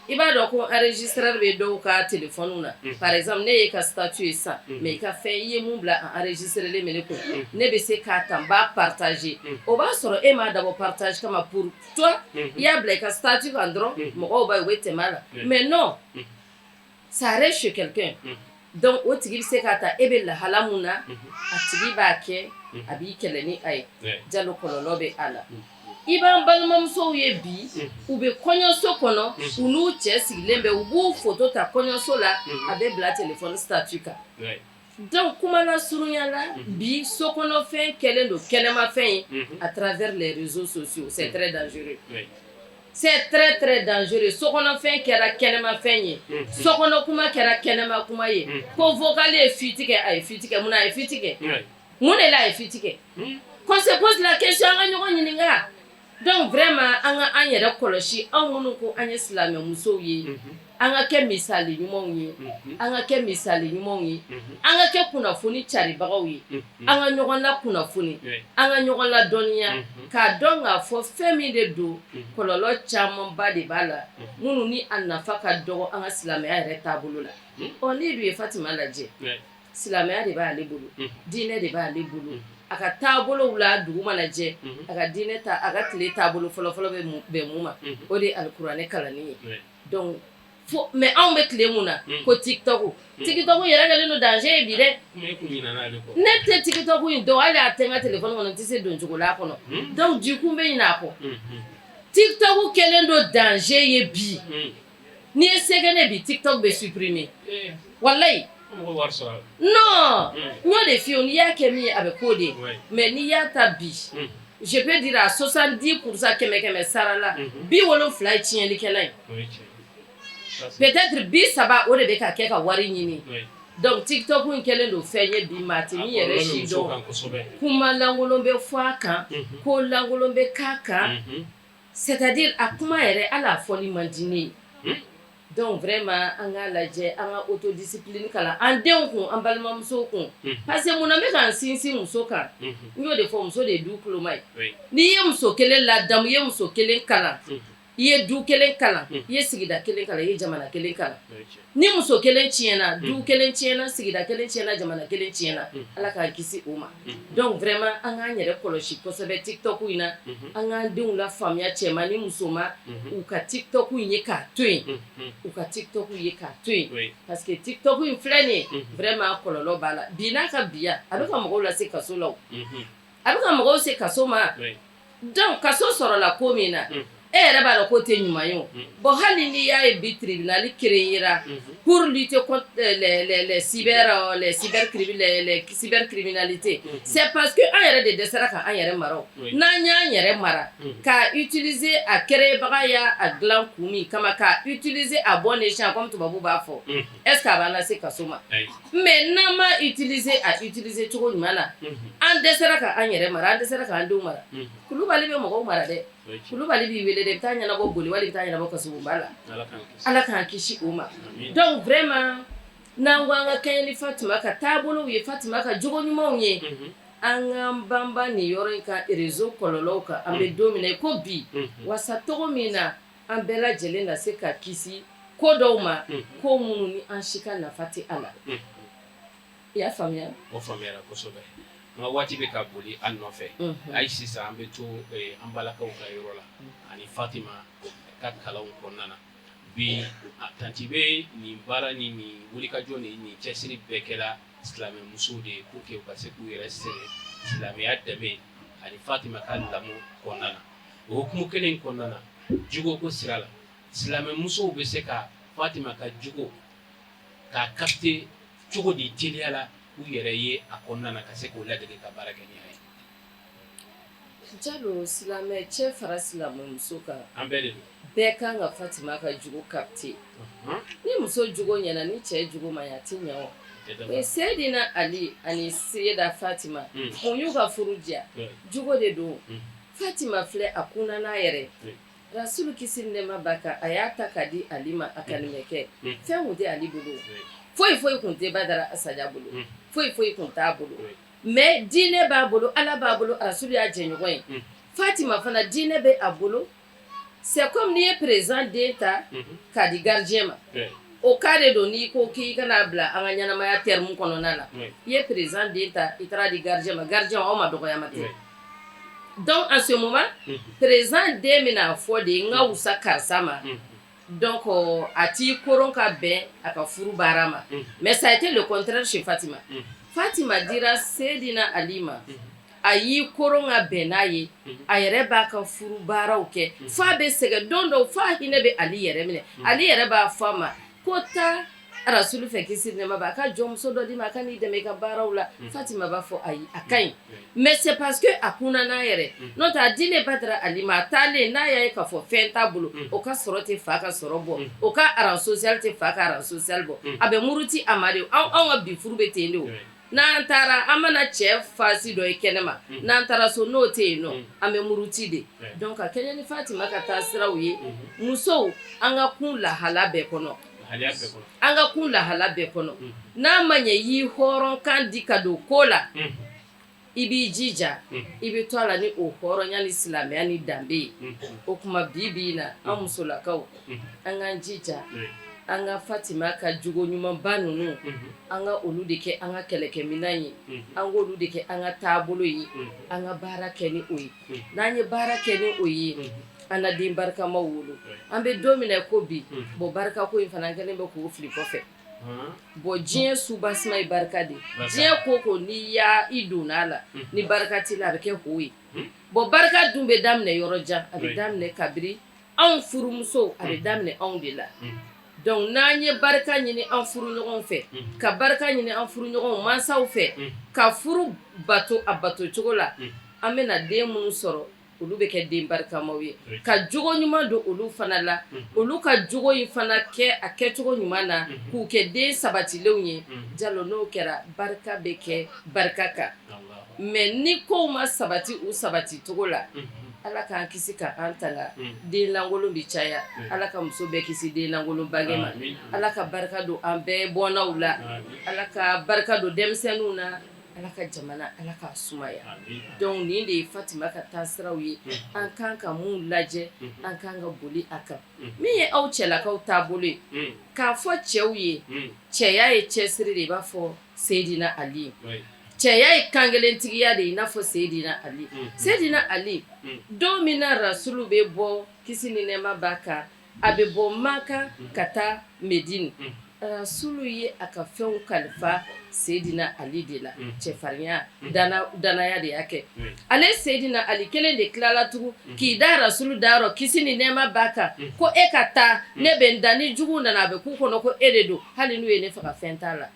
I b'a dɔn ko enregistreur bɛ dɔw ka téléphone na. Par exemple, ne ye ka statut ye sisan, mais i ka fɛn, i ye mun bila enregistré bɛ ne kun, ne bɛ se k'a ta, n b'a partager. O b'a sɔrɔ e m'a dabɔ partage kama. Pour toi, i y'a bila i ka statut kan dɔrɔn, mɔgɔw b'a ye, u bɛ tɛmɛ a la. Mais non, ça reste chez quelqu'un. Donc o tigi bɛ se k'a ta, e bɛ lahala mun na, a tigi b'a kɛ, a b'i kɛlɛ ni a ye. Jalo, kɔlɔlɔ bɛ a la. I b'an balimamusow ye bi, u bɛ kɔɲɔso kɔnɔ, u n'u cɛ sigilen bɛ, u b'u photo ta kɔɲɔso la, a bɛ bila téléphone statut kan. Donc kuma lasurunya la, bi sokɔnɔfɛn kɛlen don kɛnɛmafɛn ye à travers les réseaux sociaux. C'est très dangereux, c'est très très dangereux. Sokɔnɔfɛn kɛra kɛnɛmafɛn ye, sokɔnɔ kuma kɛra kɛnɛma kuma ye. Ko vocal ye fuite kɛ, a ye fuite kɛ mun na? A ye fuite kɛ mun de la? A ye fuite kɛ? Qu'on se pose la question, an ka ɲɔgɔn ɲininka. Donc vraiment, an ka an yɛrɛ kɔlɔsi. Anw minnu ko an ye silamɛmusow ye, an ka kɛ misali ɲumanw ye, an ka kɛ misali ɲumanw ye, an ka kɛ kunnafoni caribagaw ye, an ka ɲɔgɔn la kunnafoni, an ka ɲɔgɔn la dɔnniya, k'a dɔn k'a fɔ fɛn min de don, kɔlɔlɔ camanba de b'a la, minnu ni a nafa ka dɔgɔ an ka silamɛya yɛrɛ taabolo la. Ɔ, n'i dun ye Fatima lajɛ, silamɛya de b'ale bolo, diinɛ de b'ale bolo. A ka taabolow la, dugu mana jɛ, a ka diinɛ ta, a ka tile taabolo fɔlɔfɔlɔ bɛ bɛn mun ma? O de ye alikuranɛ kalanni ye. Donc fo, mais anw bɛ tile mun na ko TikTok, TikTok yɛrɛ kɛlen don danger ye bi dɛ. Ne tɛ TikTok in dɔn, hali a tɛ n ka téléphone kɔnɔ, n tɛ se don cogo la a kɔnɔ. Donc du coup n bɛ ɲinɛ a kɔ. TikTok kɛlen don danger ye bi. N'i ye se kɛ ne bi, TikTok bɛ supprimer, walayi. Non, n y'o de f'i ye, n'i y'a kɛ min ye, a bɛ k'o de ye. Mais n'i y'a ta bi, je peux dire à 70 %, kɛmɛ kɛmɛ sara la, 70 ye tiɲɛnikɛla ye, peut-être 30, o de bɛ ka kɛ ka wari ɲini. Donc TikTok in kɛlen don fɛn ye bi, maa tɛ min yɛrɛ si dɔn. Kuma lankolon bɛ fɔ a kan, ko lankolon bɛ k'a kan, c'est à dire a kuma yɛrɛ, hali a fɔli man di ne ye. Donc vraiment, an k'a lajɛ, an ka autodiscipline kalan an denw kun, an balimamusow kun. Parce que munna n bɛ ka n sinsin muso kan? N y'o de fɔ, muso de ye du kuloma ye. N'i ye muso kelen ladamu, i ye muso kelen kalan, i ye du kelen kalan, i ye sigida kelen kalan, i ye jamana kelen kalan. Ni muso kelen tiɲɛna, du kelen tiɲɛna, sigida kelen tiɲɛna, jamana kelen tiɲɛna. Ala k'an kisi o ma. Donc vraiment, an k'an yɛrɛ kɔlɔsi kosɛbɛ TikTok in na. An k'an denw la faamuya, cɛman ni musoman, u ka TikTok in ye k'a to yen, u ka TikTok ye k'a to yen, parce que TikTok in filɛ nin ye, vraiment kɔlɔlɔ b'a la bi. N'a ka biya, a bɛ ka mɔgɔw lase kaso la, o a bɛ ka mɔgɔw se kaso ma. Donc kaso sɔrɔla ko min na. E yɛrɛ b'a dɔn k'o tɛ ɲuman ye o bon hali n'i y'a ye bi tribunal créera pour lutter contre les cyber les cyber les cybercriminalité, c'est parce que an yɛrɛ de dɛsɛra ka an yɛrɛ mara o. N'an y'an yɛrɛ mara k'a utiliser, a créebaga y'a dilan kun min kama, k'a utiliser à bon escient comme tubabu b'a fɔ, est ce que a b'an lase kaso ma? Mais n'an ma utiliser a utiliser cogo ɲuman na, an dɛsɛra ka an yɛrɛ mara, an dɛsɛra k'an denw mara. Kulubali bɛ mɔgɔw mara dɛ. Kulubali b'i wele dɛ, i bɛ taa ɲɛnabɔ boli wali i bɛ taa ɲɛnabɔ kasobonba la. Ala k'an kisi o ma. Donc vraiment, n'an ko an ka kɛɲɛ ni Fatima ka taabolow ye, Fatima ka jogo ɲumanw ye, an k'an banban nin yɔrɔ in kan, réseau kɔlɔlɔw kan, an bɛ don min na i ko bi, wasa cogo min na an bɛɛ lajɛlen na se ka kisi ko dɔw ma, ko minnu ni an si ka nafa tɛ a la. I y'a faamuya? O faamuyara kosɛbɛ. An ka waati bɛ ka boli an nɔfɛ. Hali sisan an bɛ to an balakaw ka yɔrɔ la ani Fatima ka kalanw kɔnɔna na. Bi tantie bɛ nin baara ni nin wulikajɔ ni nin cɛsiri bɛɛ kɛla silamɛmusow de ye pour que u ka se k'u yɛrɛ sɛgɛn silamɛya dɛmɛ ani Fatima ka lamɔ kɔnɔna na. O hukumu kelen in kɔnɔna na, jugoko sira la, silamɛmusow bɛ se ka Fatima ka jogo k'a capter cogo di teliya la u yɛrɛ ye a kɔnɔna na, ka se k'o ladege ka baara kɛ ni a ye? Jalo, silamɛ cɛ fara silamɛmuso kan, an bɛɛ de don. Bɛɛ kan ka Fatima ka jogo capter. Ni muso jogo ɲɛna, ni cɛ jogo ma ɲɛ, a tɛ ɲɛ o. O Seydina Ali ani Seyida Fatima, mun y'u ka furu diya? Jogo de don. Fatima filɛ, a kunna n'a yɛrɛ. Rasulu kisi ni nɛɛma b'a kan, a y'a ta k'a di Ali ma, a kanimɛkɛ. Fɛn kun tɛ Ali bolo, foyi foyi kun tɛ Badara Asaja bolo, foyi foyi kun t'a bolo, mais diinɛ b'a bolo, Ala b'a bolo, Rasulu y'a jɛɲɔgɔn ye. Fatima fana, diinɛ bɛ a bolo. C'est comme n'i ye président den ta k'a di gardien ma. O cas de don. N'i ko k'i kana bila an ka ɲɛnamaya terme kɔnɔna na, i ye président den ta, i taara di gardien ma, gardien aw ma dɔgɔya ma ten. Donc en ce moment, président den bɛna fɔ de n ka wusa karisa ma. Donc a t'i koron ka bɛn a ka furu baara ma. Mais ça a été le contraire chez Fatima. Fatima dira Seydina Ali ma, a y'i koron ka bɛn n'a ye, a yɛrɛ b'a ka furu baaraw kɛ f'a bɛ sɛgɛn. Don dɔw f'a hinɛ bɛ Ali yɛrɛ minɛ. Ali yɛrɛ b'a fɔ a ma ko taa Rasulu fɛ, kisi ni nɛɛma b'a, a ka jɔnmuso dɔ d'i ma, a ka n'i dɛmɛ i ka baaraw la. Fatima b'a fɔ ayi, a ka ɲi. Mais c'est parce que a kunna n'a yɛrɛ, n'o tɛ a dilen Badara Ali ma, a taalen n'a y'a ye k'a fɔ fɛn t'a bolo, o ka sɔrɔ tɛ fa ka sɔrɔ bɔ, o ka rang social tɛ fa ka rang social bɔ, a bɛ muruti a ma de. Anw ka bi furu bɛ ten de o. N'an taara, an mana cɛ fasi dɔ ye kɛnɛma, n'an taara so, n'o tɛ yen nɔ, an bɛ muruti de. Donc ka kɛɲɛ ni Fatima ka taa siraw ye, musow, an ka kun lahala bɛɛ kɔnɔ, an ka kun lahala bɛɛ kɔnɔ, n'a ma ɲɛ y'i hɔrɔnkan di ka don ko la, i b'i jija, i bɛ to a la ni o hɔrɔnya ni silamɛya ni danbe ye. O tuma bi bi in na, an musolakaw, an k'an jija, an ka Fatima ka jogo ɲumanba ninnu, an ka olu de kɛ an ka kɛlɛkɛminɛn ye, an k'olu de kɛ an ka taabolo ye, an ka baara kɛ ni o ye. N'an ye baara kɛ ni o ye, an na den barikamaw wolo. An bɛ don min na ko bi, bon, barikako in fana, an kɛlen bɛ k'o fili kɔfɛ. Bon, diɲɛ soubassement ye barika de ye. Diɲɛ ko ko, n'i y'a i donna a la ni barika t'i la, a bɛ kɛ ho ye. Bon, barika dun bɛ daminɛ yɔrɔ jan, a bɛ daminɛ kabiri anw furumusow, a bɛ daminɛ anw de la. Donc n'an ye barika ɲini an furu ɲɔgɔnw fɛ, ka barika ɲini an furuɲɔgɔnw mansaw fɛ, ka furu bato a bato cogo la, an bɛna den minnu sɔrɔ, olu bɛ kɛ den barikamaw ye. Ka jogo ɲuman don olu fana la, olu ka jogo in fana kɛ a kɛcogo ɲuman na, k'u kɛ den sabatilenw ye. Jalo, n'o kɛra, barika bɛ kɛ barika kan. Mais ni kow ma sabati u sabati cogo la, Ala k'an kisi ka an tanga, den lankolon bɛ caya. Ala ka muso bɛɛ kisi den lankolon bange ma. Ala ka barika don an bɛɛ bɔnnaw la. Ala ka barika don denmisɛnninw na. Ala ka jamana, Ala k'a sumaya. Donc nin de ye Fatima ka taasiraw ye, an kan ka mun lajɛ, an kan ka boli a kan. Min ye aw cɛlakaw taabolo ye, k'a fɔ cɛw ye, cɛya ye cɛsiri de, i b'a fɔ Seydina Ali. Cɛya ye kankelentigiya de ye, i n'a fɔ Seydina Ali. Seydina Ali, don min na Rasulu bɛ bɔ, kisi ni nɛɛma b'a kan, a bɛ bɔ Maka ka taa Medine. Rasulu ye a ka fɛnw kalifa Seydina Ali de la cɛfarinya danaya de y'a kɛ ale Seydina Ali kelen de tilala tugun k'i da Rasulu dayɔrɔ kisi ni nɛɛma b'a kan ko e ka taa ne bɛ n da ni jugu nana a bɛ k'u kɔnɔ ko e de don hali n'u ye ne faga fɛn t'a la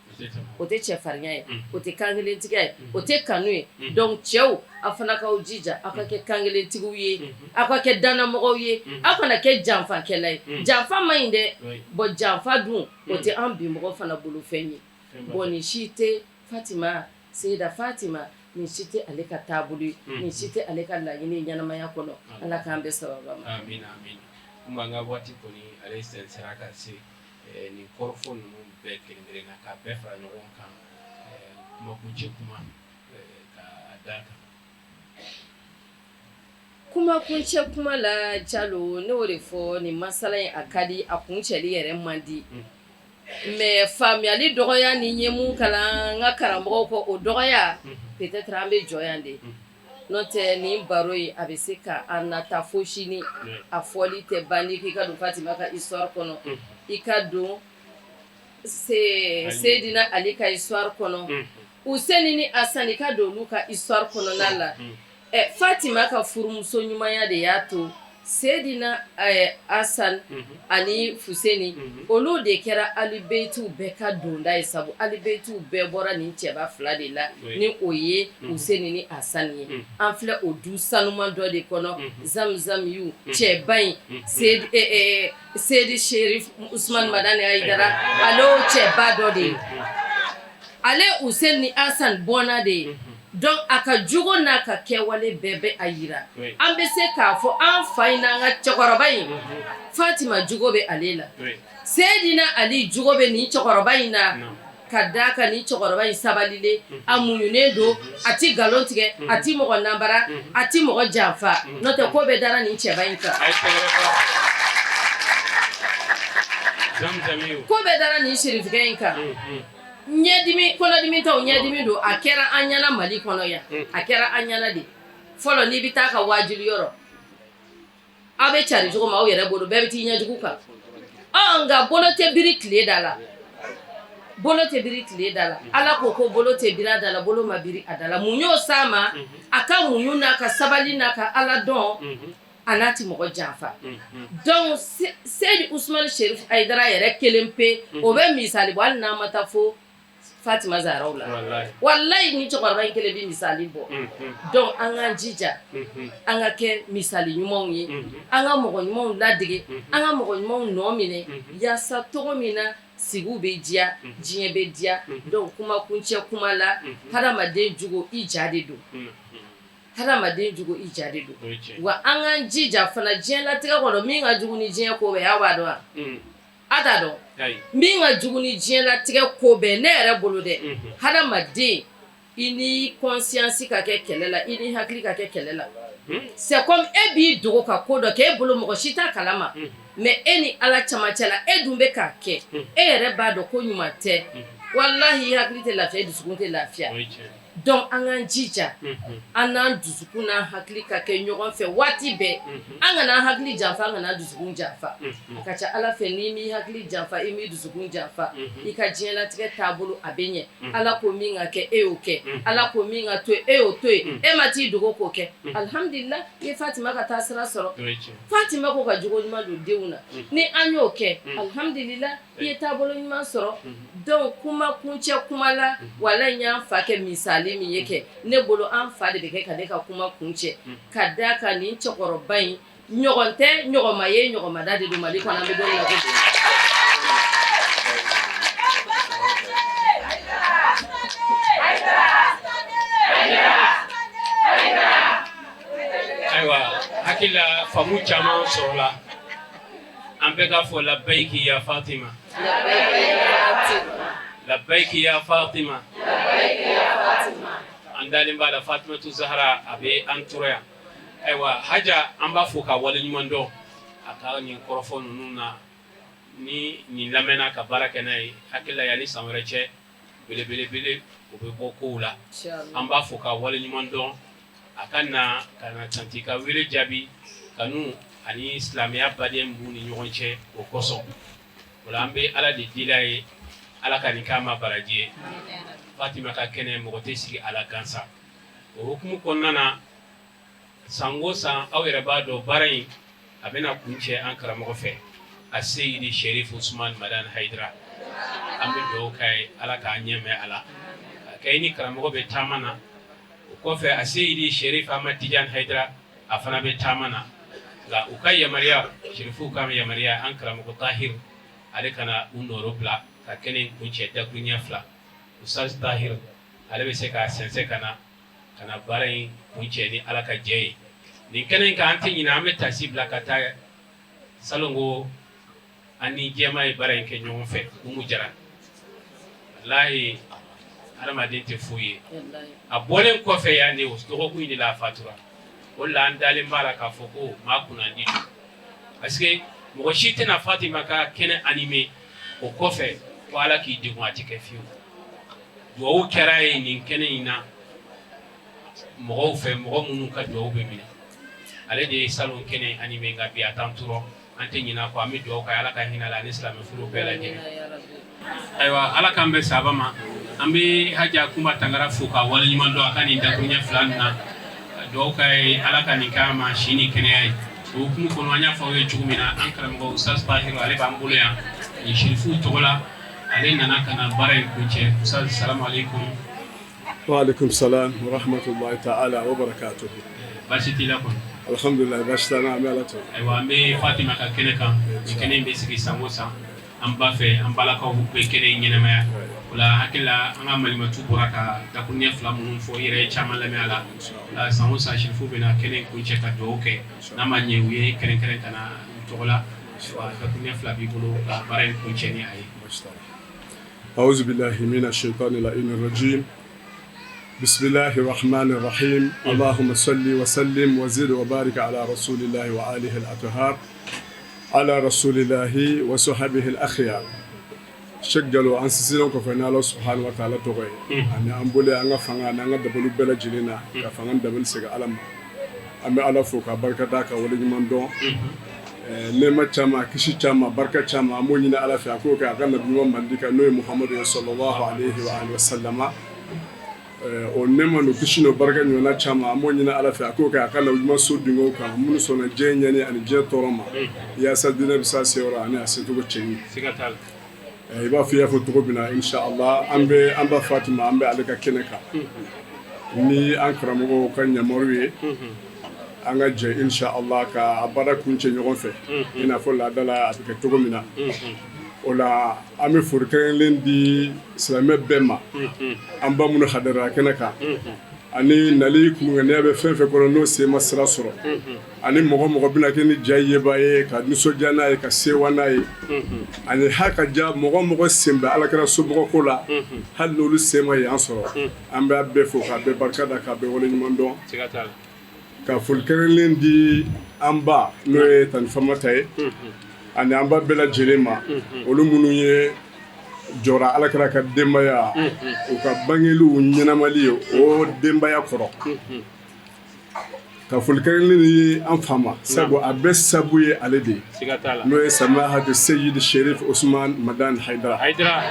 o tɛ cɛfarinya ye o tɛ kankelentigiya ye o tɛ kanu ye donc cɛw aw fana k'aw jija aw ka kɛ kankelentigiw ye aw ka kɛ dannamɔgɔw ye aw kana kɛ janfakɛla ye janfa man ɲi dɛ bon janfa dun o tɛ an bi mɔgɔ fana bolo fɛn ye bon nin si tɛ Fatima Seyida Fatima nin si tɛ ale ka taabolo ye nin si tɛ ale ka laɲini ɲɛnamaya kɔnɔ Ala k'an bɛn sababa ma. Amina amina komi an ka waati kɔni ale sɛnsɛra ka se nin kɔrɔfɔ ninnu bɛɛ kelen kelen na k'a bɛɛ fara ɲɔgɔn kan kumakuncɛ kuma ka d'a kan. Kumakuncɛ kuma la Jalo ne y'o de fɔ nin masala in a ka di a kuncɛli yɛrɛ man di mais faamuyali dɔgɔya ni n ye mun kalan n ka karamɔgɔw kɔ o dɔgɔya peut-être an bɛ jɔ yan de n'o tɛ nin baro in a bɛ se ka an nata fo sini a fɔli tɛ ban n'i k'i ka don Fatima ka histoire kɔnɔ i ka don Seydina Ali ka histoire kɔnɔ Useni ni Asani i ka don olu ka histoire kɔnɔna la Fatima ka furumuso ɲumanya de y'a to Seydina Asan ani Fuseni olu de kɛra alibeyitiw bɛɛ ka donda ye sabu alibeyitiw bɛɛ bɔra nin cɛba fila de la ni o ye Useni ni Asan ye an filɛ o du sanuman dɔ de kɔnɔ Zamzamiyu cɛba in Seyidi Serif Usumani Madani Hayidara ale y'o cɛba dɔ de ye ale Useni ni Asan bɔnna de ye donc a ka jogo n'a ka kɛwale bɛɛ bɛ a jira an bɛ se k'a fɔ an fa in n'an ka cɛkɔrɔba in Fatima jogo bɛ ale la Seyidina Ali jogo bɛ nin cɛkɔrɔba in na ka d'a kan nin cɛkɔrɔba in sabalilen a muɲunen don a tɛ nkalon tigɛ a tɛ mɔgɔ nanbara a tɛ mɔgɔ janfa n'o tɛ ko bɛɛ dara nin cɛba in kan ko bɛɛ dara nin sirifikɛ in kan ɲɛdimi kɔnɔdimi tɛ o ɲɛdimi don a kɛra an ɲɛna Mali kɔnɔ yan a kɛra an ɲɛna de fɔlɔ n'i bɛ taa ka waajuli yɔrɔ aw bɛ cari cogo min aw yɛrɛ bolo bɛɛ bɛ t'i ɲɛjugu kan nka bolo tɛ biri tile da la bolo tɛ biri tile da la Ala ko ko bolo tɛ biri a da la bolo ma biri a da la mun y'o s'a ma a ka muɲu n'a ka sabali n'a ka Ala dɔn a n'a tɛ mɔgɔ janfa donc Seyidi Usumani Serif Hayidara yɛrɛ kelen pe o bɛ misali bɔ hali n'an ma taa fo Fatima Zaharaw la walayi ni cɛkɔrɔba in kelen bɛ misali bɔ donc an k'an jija an ka kɛ misali ɲumanw ye an ka mɔgɔ ɲumanw ladege an ka mɔgɔ ɲumanw nɔ minɛ yaasa cogo min na sigiw bɛ diya diɲɛ bɛ diya donc kuma kuncɛ kuma la hadamaden jogo i ja de don hadamaden jogo i ja de don wa an k'an jija fana diɲɛlatigɛ kɔnɔ min ka jugu ni diɲɛ ko bɛɛ aw b'a dɔn wa a t'a dɔn min ka jugu ni diɲɛlatigɛ ko bɛɛ ne yɛrɛ bolo dɛ hadamaden i ni conscience ka kɛ kɛlɛ la i ni hakili ka kɛ kɛlɛ la c'est comme e b'i dogo ka ko dɔ kɛ e bolo mɔgɔ si t'a kalama mais e ni Ala camancɛ la e dun bɛ k'a kɛ e yɛrɛ b'a dɔn ko ɲuman tɛ walahi i hakili tɛ lafiya i dusukun tɛ lafiya Donc an k'an jija an n'an dusukun n'an hakili ka kɛ ɲɔgɔn fɛ waati bɛɛ an kana an hakili janfa an kana an dusukun janfa a ka ca Ala fɛ n'i m'i hakili janfa i m'i dusukun janfa i ka diɲɛlatigɛ taabolo a bɛ ɲɛ Ala ko min ka kɛ e y'o kɛ Ala ko min ka to yen e y'o to yen e ma t'i dogo k'o kɛ alihamdulila i ye Fatima ka taasira sɔrɔ Fatima ko ka jogo ɲuman don denw na ni an y'o kɛ alihamdulila I ye taabolo ɲuman sɔrɔ donc kuma kuncɛ kuma la walayi n y'an fa kɛ misali min ye kɛ ne bolo an fa de bɛ kɛ ka ne ka kuma kuncɛ ka d'a kan nin cɛkɔrɔba in ɲɔgɔn tɛ ɲɔgɔn ma ye ɲɔgɔn ma da de don Mali kɔnɔ an bɛ don min na ko bi. Ayiwa hakili la faamu caman sɔrɔla. An bɛɛ k'a fɔ labayiki ya Fatima labayiki ya Fatima an dalen b'a la Fatimatu Zahara a bɛ an tora yan ayiwa Haja an b'a fo ka waleɲuman dɔn a ka nin kɔrɔfɔ ninnu na ni nin lamɛnna ka baara kɛ n'a ye hakili la yanni san wɛrɛ cɛ belebelebele o bɛ bɔ kow la an b'a fo ka waleɲuman dɔn a ka na ka na tanti ka wele jaabi kanu ani silamɛya baden b'u ni ɲɔgɔn cɛ o kosɔn. O la an bɛ Ala de deli a ye, Ala ka nin k'a ma baraji ye. Fatima ka kɛnɛ, mɔgɔ tɛ sigi a la gansan. O hukumu kɔnɔna na, san o san, aw yɛrɛ b'a dɔn, baara in a bɛna kuncɛ an karamɔgɔ fɛ, a Seyidi Sherif Usman Madani Hayidara. An bɛ dugawu k'a ye, Ala k'a ɲɛ mɛn a la ka kɛ ni karamɔgɔ bɛ taama na. O kɔfɛ, a Seyidi Sherif Ahmad Tidiane Hayidara, a fana bɛ taama na. Nka u ka yamaruya, Sherifuw ka yamaruya, an karamɔgɔ Tahir, ale ka na u nɔrɔ bila ka kɛnɛ in kuncɛ dakuruɲɛ fila. Ustaz Tahir, ale bɛ se k'a sɛnsɛn ka na ka na baara in kuncɛ ni Ala ka jɛ ye nin kɛnɛ in kan. An tɛ ɲinɛ, an bɛ tasi bila ka taa salongo an ni jɛma ye baara in kɛ ɲɔgɔn fɛ. Umu Jara, walahi, hadamaden tɛ foyi ye. A bɔlen kɔfɛ yan de, o dɔgɔkun in de la a fatura. O la an dalen b'a la k'a fɔ ko maa kunnandi don, parce que mɔgɔ si tɛna Fatima ka kɛnɛ animer o kɔfɛ ko Ala k'i degun, a tɛ kɛ fiyewu. Duwawu kɛra ye nin kɛnɛ in na mɔgɔw fɛ, mɔgɔ minnu ka duwawu bɛ minɛ. Ale de ye salon kɛnɛ animer, nka bi a t'an tɔɔrɔ. An tɛ ɲinɛ a kɔ, an bɛ dugawu kɛ, Ala ka hinɛ la ani silamɛ furu bɛɛ lajɛlen. Ayiwa, Ala k'an bɛn saba ma. An bɛ Haja Kunba Tangara fo ka waleɲuman dɔn a ka nin dakuruɲɛ fila nin na. Dugawu k'a ye, Ala ka nin k'a ma si ni kɛnɛya ye. O hukumu kɔnɔ, an y'a fɔ aw ye cogo min na, an karamɔgɔ Ustaz Tahiru, ale b'an bolo yan nin Sherifuw tɔgɔ la. Ale nana ka na baara in kuncɛ. Ustaz, salamu aleykum. Wa aleykum salam wa rahmatullahi ta'ala wa barakatuhu. Baasi t'i la kɔni? Alhamdulillah, baasi t'an na, an bɛ Ala tanu. Ayiwa, an bɛ Fatima ka kɛnɛ kan. Nin kɛnɛ in bɛ sigi san o san, an ba fɛ, an balakaw bɛ kɛnɛ in ɲɛnamaya. O la, hakili la, an ka malimatu bɔra ka dakuruɲɛ fila minnu fɔ, i yɛrɛ ye caman lamɛn a la. O la, san o san, Sherifu bɛna kɛnɛ in kuncɛ ka dugawu kɛ, n'a ma ɲɛ u ye kɛrɛnkɛrɛn ka na u tɔgɔ la. Ayiwa, dakuruɲɛ fila b'i bolo ka baara in kuncɛ ni a ye. أعوذ بالله من الشيطان اللعين الرجيم، بسم الله الرحمن الرحيم. اللهم صل وسلم وزد وبارك على رسول الله وآله الأطهار، على رسول الله وصحبه الأخيار. Sheikh Jalo, an sinsinnen kɔfɛ n'Ala subhanahu wa ta'ala tɔgɔ ye, ani an bolo, an ka fanga ani an ka dabali bɛɛ lajɛlen na, ka fanga dabali segin Ala ma. An bɛ Ala fo ka barika d'a ka waleɲuman dɔn. Nɛɛma caman, kisi caman, barika caman, an b'o ɲini Ala fɛ a k'o kɛ a ka nabi ɲuman mandi kan, n'o ye Muhamadu ye, sallallahu alayhi wa alihi wa sallama. O nɛɛma n'o kisi n'o barika ɲɔgɔnna caman, an b'o ɲini Ala fɛ a k'o kɛ a ka nabi ɲuman so dungew kan, minnu sɔnna diɲɛ ɲɛni ani diɲɛ tɔɔrɔ ma, yaasa diinɛ bɛ s'a seyɔrɔ ani a secogo cɛɲi. Siga t'a la. I b'a fɔ i y'a fɔ cogo min na, inshallah, an bɛ an ba Fatima, an bɛ ale ka kɛnɛ kan ni an karamɔgɔw ka yamaru ye, an ka jɛ inshallah ka a baara kuncɛ ɲɔgɔn fɛ, i n'a fɔ laada la a bɛ kɛ cogo min na. O la, an bɛ foli kɛrɛnkɛrɛnlen di silamɛ bɛɛ ma, an ba minnu hadara kɛnɛ kan, ani nali kunŋaniya bɛ fɛn fɛn kɔnɔ n'o sen ma sira sɔrɔ, ani mɔgɔ mɔgɔ bɛna kɛ ni ja yeba ye ka nisɔndiya n'a ye, ka sewa n'a ye, ani ha ka ja mɔgɔ mɔgɔ sen bɛ Alakira somɔgɔ ko la, hali n'olu sen ma yan sɔrɔ, an b'a bɛɛ fo k'a bɛɛ barika da, k'a bɛɛ waleɲuman dɔn. Siga t'a la. Ka foli kɛrɛnkɛrɛnlen di an ba, n'o ye Tani Famata ye, ani an ba bɛɛ lajɛlen ma, olu minnu ye jɔra Alakira ka denbaya, u ka bangeliw ɲɛnamali ye o denbaya kɔrɔ. Ka foli kɛrɛnkɛrɛnlen di an fa ma, sabu a bɛɛ sabu ye ale de ye, Siga t'a la. n'o ye Samahatu Seyidi Sherif Usman Madani Hayidara. Hayidara.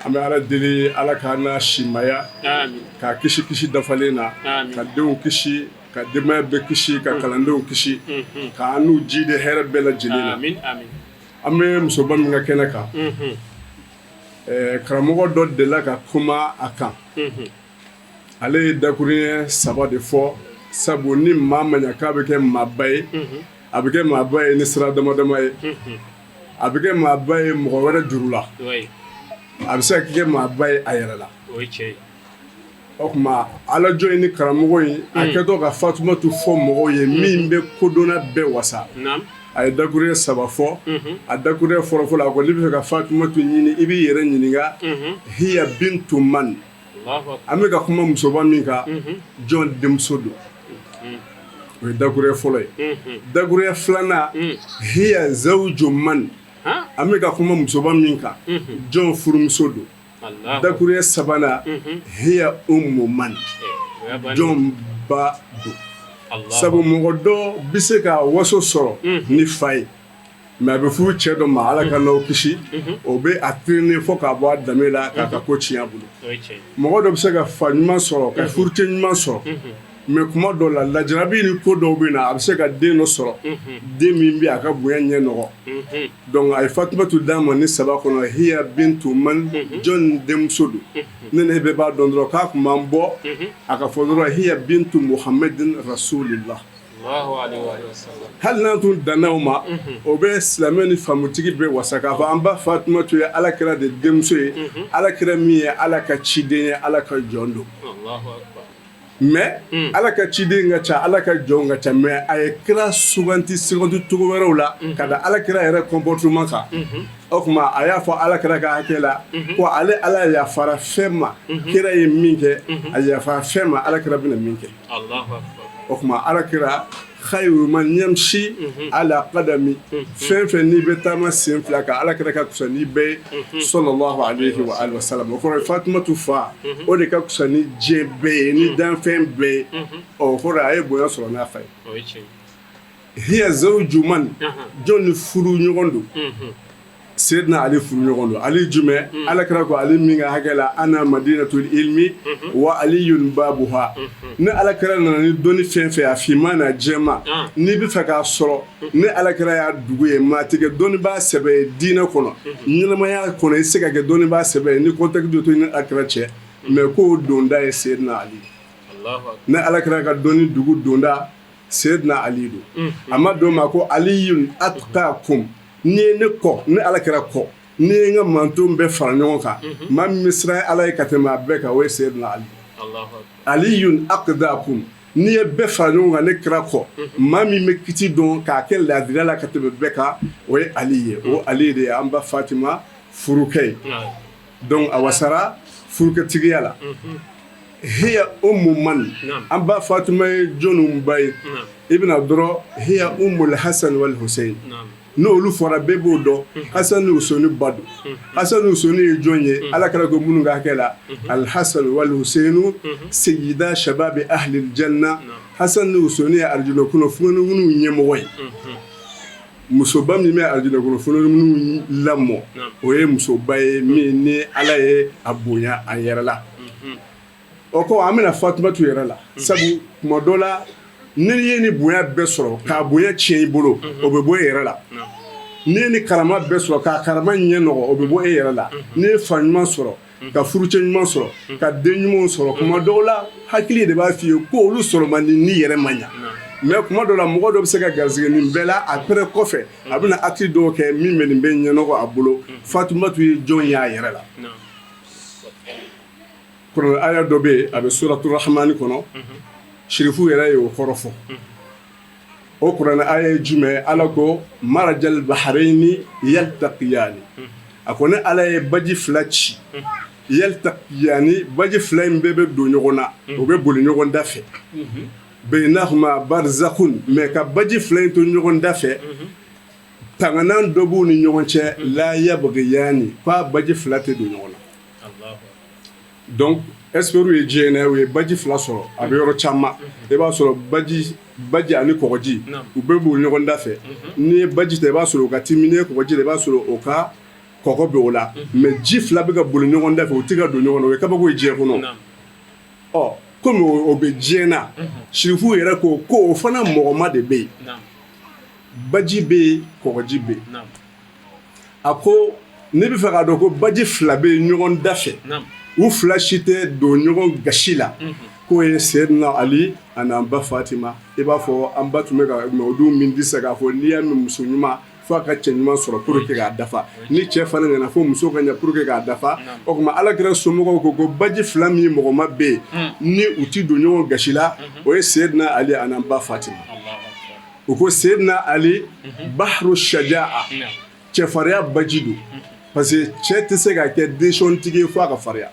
An bɛ Ala deli, Ala k'a n'a simaya, Amin. k'a kisi kisi dafalen na, Amin. ka denw kisi, ka denbaya bɛɛ kisi, ka kalandenw kisi, k'an n'u ji de hɛrɛ bɛɛ lajɛlen na. Amin, amin. An bɛ musoba min ka kɛnɛ kan, karamɔgɔ dɔ delila ka kuma a kan. Ale ye dakuruɲɛ saba de fɔ, sabu ni maa ma ɲɛ k'a bɛ kɛ maaba ye, a bɛ kɛ maaba ye ni sira dama dama ye. A bɛ kɛ maaba ye mɔgɔ wɛrɛ juru la, a bɛ se ka kɛ maaba ye a yɛrɛ la. O ye tiɲɛ ye. O tuma, alajɔ in ni karamɔgɔ in, a kɛtɔ ka Fatumatu fɔ mɔgɔw ye, min bɛ kodɔnna bɛɛ wasa, a ye dakuruɲɛ saba fɔ. A dakuruɲɛ fɔlɔfɔlɔ, a ko n'i bɛ fɛ ka Fatumatu ɲini, i b'i yɛrɛ ɲininka: hiya bintu man? An bɛ ka kuma musoba min kan, jɔn denmuso don? O ye dakuruɲɛ fɔlɔ ye. Dakuruɲɛ filanan: hiya zawju man? An bɛ ka kuma musoba min kan, jɔn furumuso don? Dakuruɲɛ sabanan: hiya ummu man? Jɔn ba don? Sabu mɔgɔ dɔ bɛ se ka waso sɔrɔ ni fa ye. Mais a bɛ furu cɛ dɔ ma, Ala ka n'aw kisi, o bɛ a traîner fo k'a bɔ a danbe la, k'a ka ko tiɲɛ a bolo. Mɔgɔ dɔ bɛ se ka fa ɲuman sɔrɔ, ka furucɛ ɲuman sɔrɔ, mais kuma dɔw la, lajarabi ni ko dɔw bɛ na, a bɛ se ka den dɔ sɔrɔ, den min bɛ a ka bonya ɲɛ nɔgɔ. Donc a ye Fatumatu d'a ma ni saba kɔnɔ. Hiya bintu man? Jɔn denmuso don? Ne ne bɛɛ b'a dɔn dɔrɔn k'a tun b'an bɔ a ka fɔ dɔrɔn hiya bintu Muhammadin rasulillah. Hali n'an tun danna o ma, o bɛ silamɛ ni faamutigi bɛɛ wasa k'a fɔ an ba Fatumatu ye Ala kira de denmuso ye, Ala kira min ye Ala ka ciden ye, Ala ka jɔn don. Mais Ala ka ciden ka ca, Ala ka jɔn ka ca, mais a ye kira suganti suganti cogo wɛrɛw la ka da Ala kira yɛrɛ comportement kan. O tuma a y'a fɔ Ala kira ka hakɛ la ko ale Ala yafara fɛn ma, kira ye min kɛ, a yafara fɛn ma, Ala kira bɛna min kɛ. O tuma Ala kira khayru man yamshi ala qadami, fɛn fɛn n'i bɛ taama sen fila kan, Ala kira ka fisa ni bɛɛ ye, sallallahu alayhi wa alihi wa sallam. O kɔrɔ ye Fatumatu fa, o de ka fisa ni diɲɛ bɛɛ ye, ni danfɛn bɛɛ ye. O kɔrɔ a ye bonya sɔrɔ n'a fa ye. Hiya zawju man? Jɔn ni furu ɲɔgɔn don? Seydina Ali furu ɲɔgɔn don. Ali jumɛn? Ala kira ko Ali min ka hakɛ la, ana madinatul ilmi wa aliyun babuha. Ni Ala kira nana ni dɔnni fɛn fɛn, a finman n'a jɛman, n'i bɛ fɛ k'a sɔrɔ, ni Ala kira y'a dugu ye, maa tɛ kɛ dɔnnibaa sɛbɛ ye diinɛ kɔnɔ, ɲɛnamaya kɔnɔ, i tɛ se ka kɛ dɔnnibaa sɛbɛ ye ni contact dɔ to ni Ala kira cɛ. Mais k'o donda ye Seydina Ali. Ni Ala kira ka dɔnni dugu donda, Seydina Ali don. A ma don ma ko aliyun atqakum. N'i ye ne kɔ, ne Ala kira kɔ, n'i ye n ka manton bɛɛ fara ɲɔgɔn kan, maa min bɛ siran Ala ye ka tɛmɛ a bɛɛ kan, o ye Seydina Ali. Aliyun aqdakum. N'i ye bɛɛ fara ɲɔgɔn kan ne kira kɔ, maa min bɛ kiti dɔn k'a kɛ laadiriya la ka tɛmɛ bɛɛ kan, o ye Ali ye. O Ali de ye an ba Fatima furukɛ ye. Donc a wasara furukɛtigiya la. Hiya ummu man? An ba Fatima ye jɔnw ba ye? I bɛna dɔrɔn hiya ummul Hasan wal Hussein. N'olu fɔra, bɛɛ b'o dɔn, Hasan ni Hussein ba don. Hasan ni Hussein ye jɔn ye? Ala kira ko minnu ka hakɛ la, al Hasan wal Hussein sayyida shababi ahli janna. Hasan ni Hussein ye arijinɛ kɔnɔ funɛninw ɲɛmɔgɔ ye. Musoba min bɛ arijinɛ kɔnɔ funɛninw lamɔ, o ye musoba ye min ni Ala ye a bonya a yɛrɛ la. O kɔ, an bɛna Fatumatu yɛrɛ la, sabu tuma dɔ la, ni ye ni bonya bɛɛ sɔrɔ k'a bonya tiɲɛ i bolo, o bɛ bɔ e yɛrɛ la. N'i ye ni karama bɛɛ sɔrɔ k'a karama ɲɛ nɔgɔ, o bɛ bɔ e yɛrɛ la. N'i ye fa ɲuman sɔrɔ, ka furucɛ ɲuman sɔrɔ, ka den ɲumanw sɔrɔ, kuma dɔw la hakili de b'a f'i ye ko olu sɔrɔ man di ni yɛrɛ ma ɲa. Mais kuma dɔw la, mɔgɔ dɔ bɛ se ka garisɛgɛ nin bɛɛ la, après kɔfɛ a bɛna acte dɔw kɛ min bɛ nin bɛɛ ɲɛnɔgɔ a bolo. Fatumatu ye jɔn ye a yɛrɛ la? Kuranɛ aya dɔ bɛ yen, a bɛ suratu Rahmani kɔnɔ, sirifu yɛrɛ ye o kɔrɔ fɔ. O kuranɛ aya ye jumɛn? Ala ko marajal baharayni yaltaqiyani. A ko ne Ala ye baji fila ci, yaltaqiyani, baji fila in bɛɛ bɛ don ɲɔgɔn na, u bɛ boli ɲɔgɔn da fɛ, baynahuma barzakun. Mais ka baji fila in to ɲɔgɔn da fɛ, tanganan dɔ b'u ni ɲɔgɔn cɛ, la yabghiyani, k'a baji fila tɛ don ɲɔgɔn na. Donc experts ye diɲɛ na, u ye baji fila sɔrɔ a bɛ yɔrɔ caman. I b'a sɔrɔ baji ani kɔgɔji, u bɛɛ b'u ɲɔgɔn da fɛ. N'i ye baji ta, i b'a sɔrɔ o ka timi. N'i ye kɔgɔji ta, i b'a sɔrɔ o ka kɔgɔ bɛ o la. Mais ji fila bɛ ka boli ɲɔgɔn da fɛ, u tɛ ka don ɲɔgɔn na, o ye kabako ye diɲɛ kɔnɔ. Ɔ komi o bɛ diɲɛ na, sirifu yɛrɛ ko ko o fana mɔgɔma de bɛ yen. Baji bɛ yen, kɔgɔji bɛ yen. A ko n'i bɛ fɛ k'a dɔn ko baji fila bɛ ɲɔgɔn da fɛ, u fila si tɛ don ɲɔgɔn gasi la, k'o ye Seydina Ali ani an ba Fatima. I b'a fɔ an ba tun bɛ ka mawudu min di sa k'a fɔ n'i y'a mɛn muso ɲuman, fo a ka cɛ ɲuman sɔrɔ pour que k'a dafa. Ni cɛ fana nana, fo muso ka ɲɛ pour que k'a dafa. O tuma Ala kira somɔgɔw ko ko baji fila min mɔgɔma bɛ yen ni u tɛ don ɲɔgɔn gasi la, o ye Seydina Ali ani an ba Fatima. U ko Seydina Ali bahru shajaa, cɛfarinya baji don, parce que cɛ tɛ se ka kɛ décision tigi ye fo a ka farinya.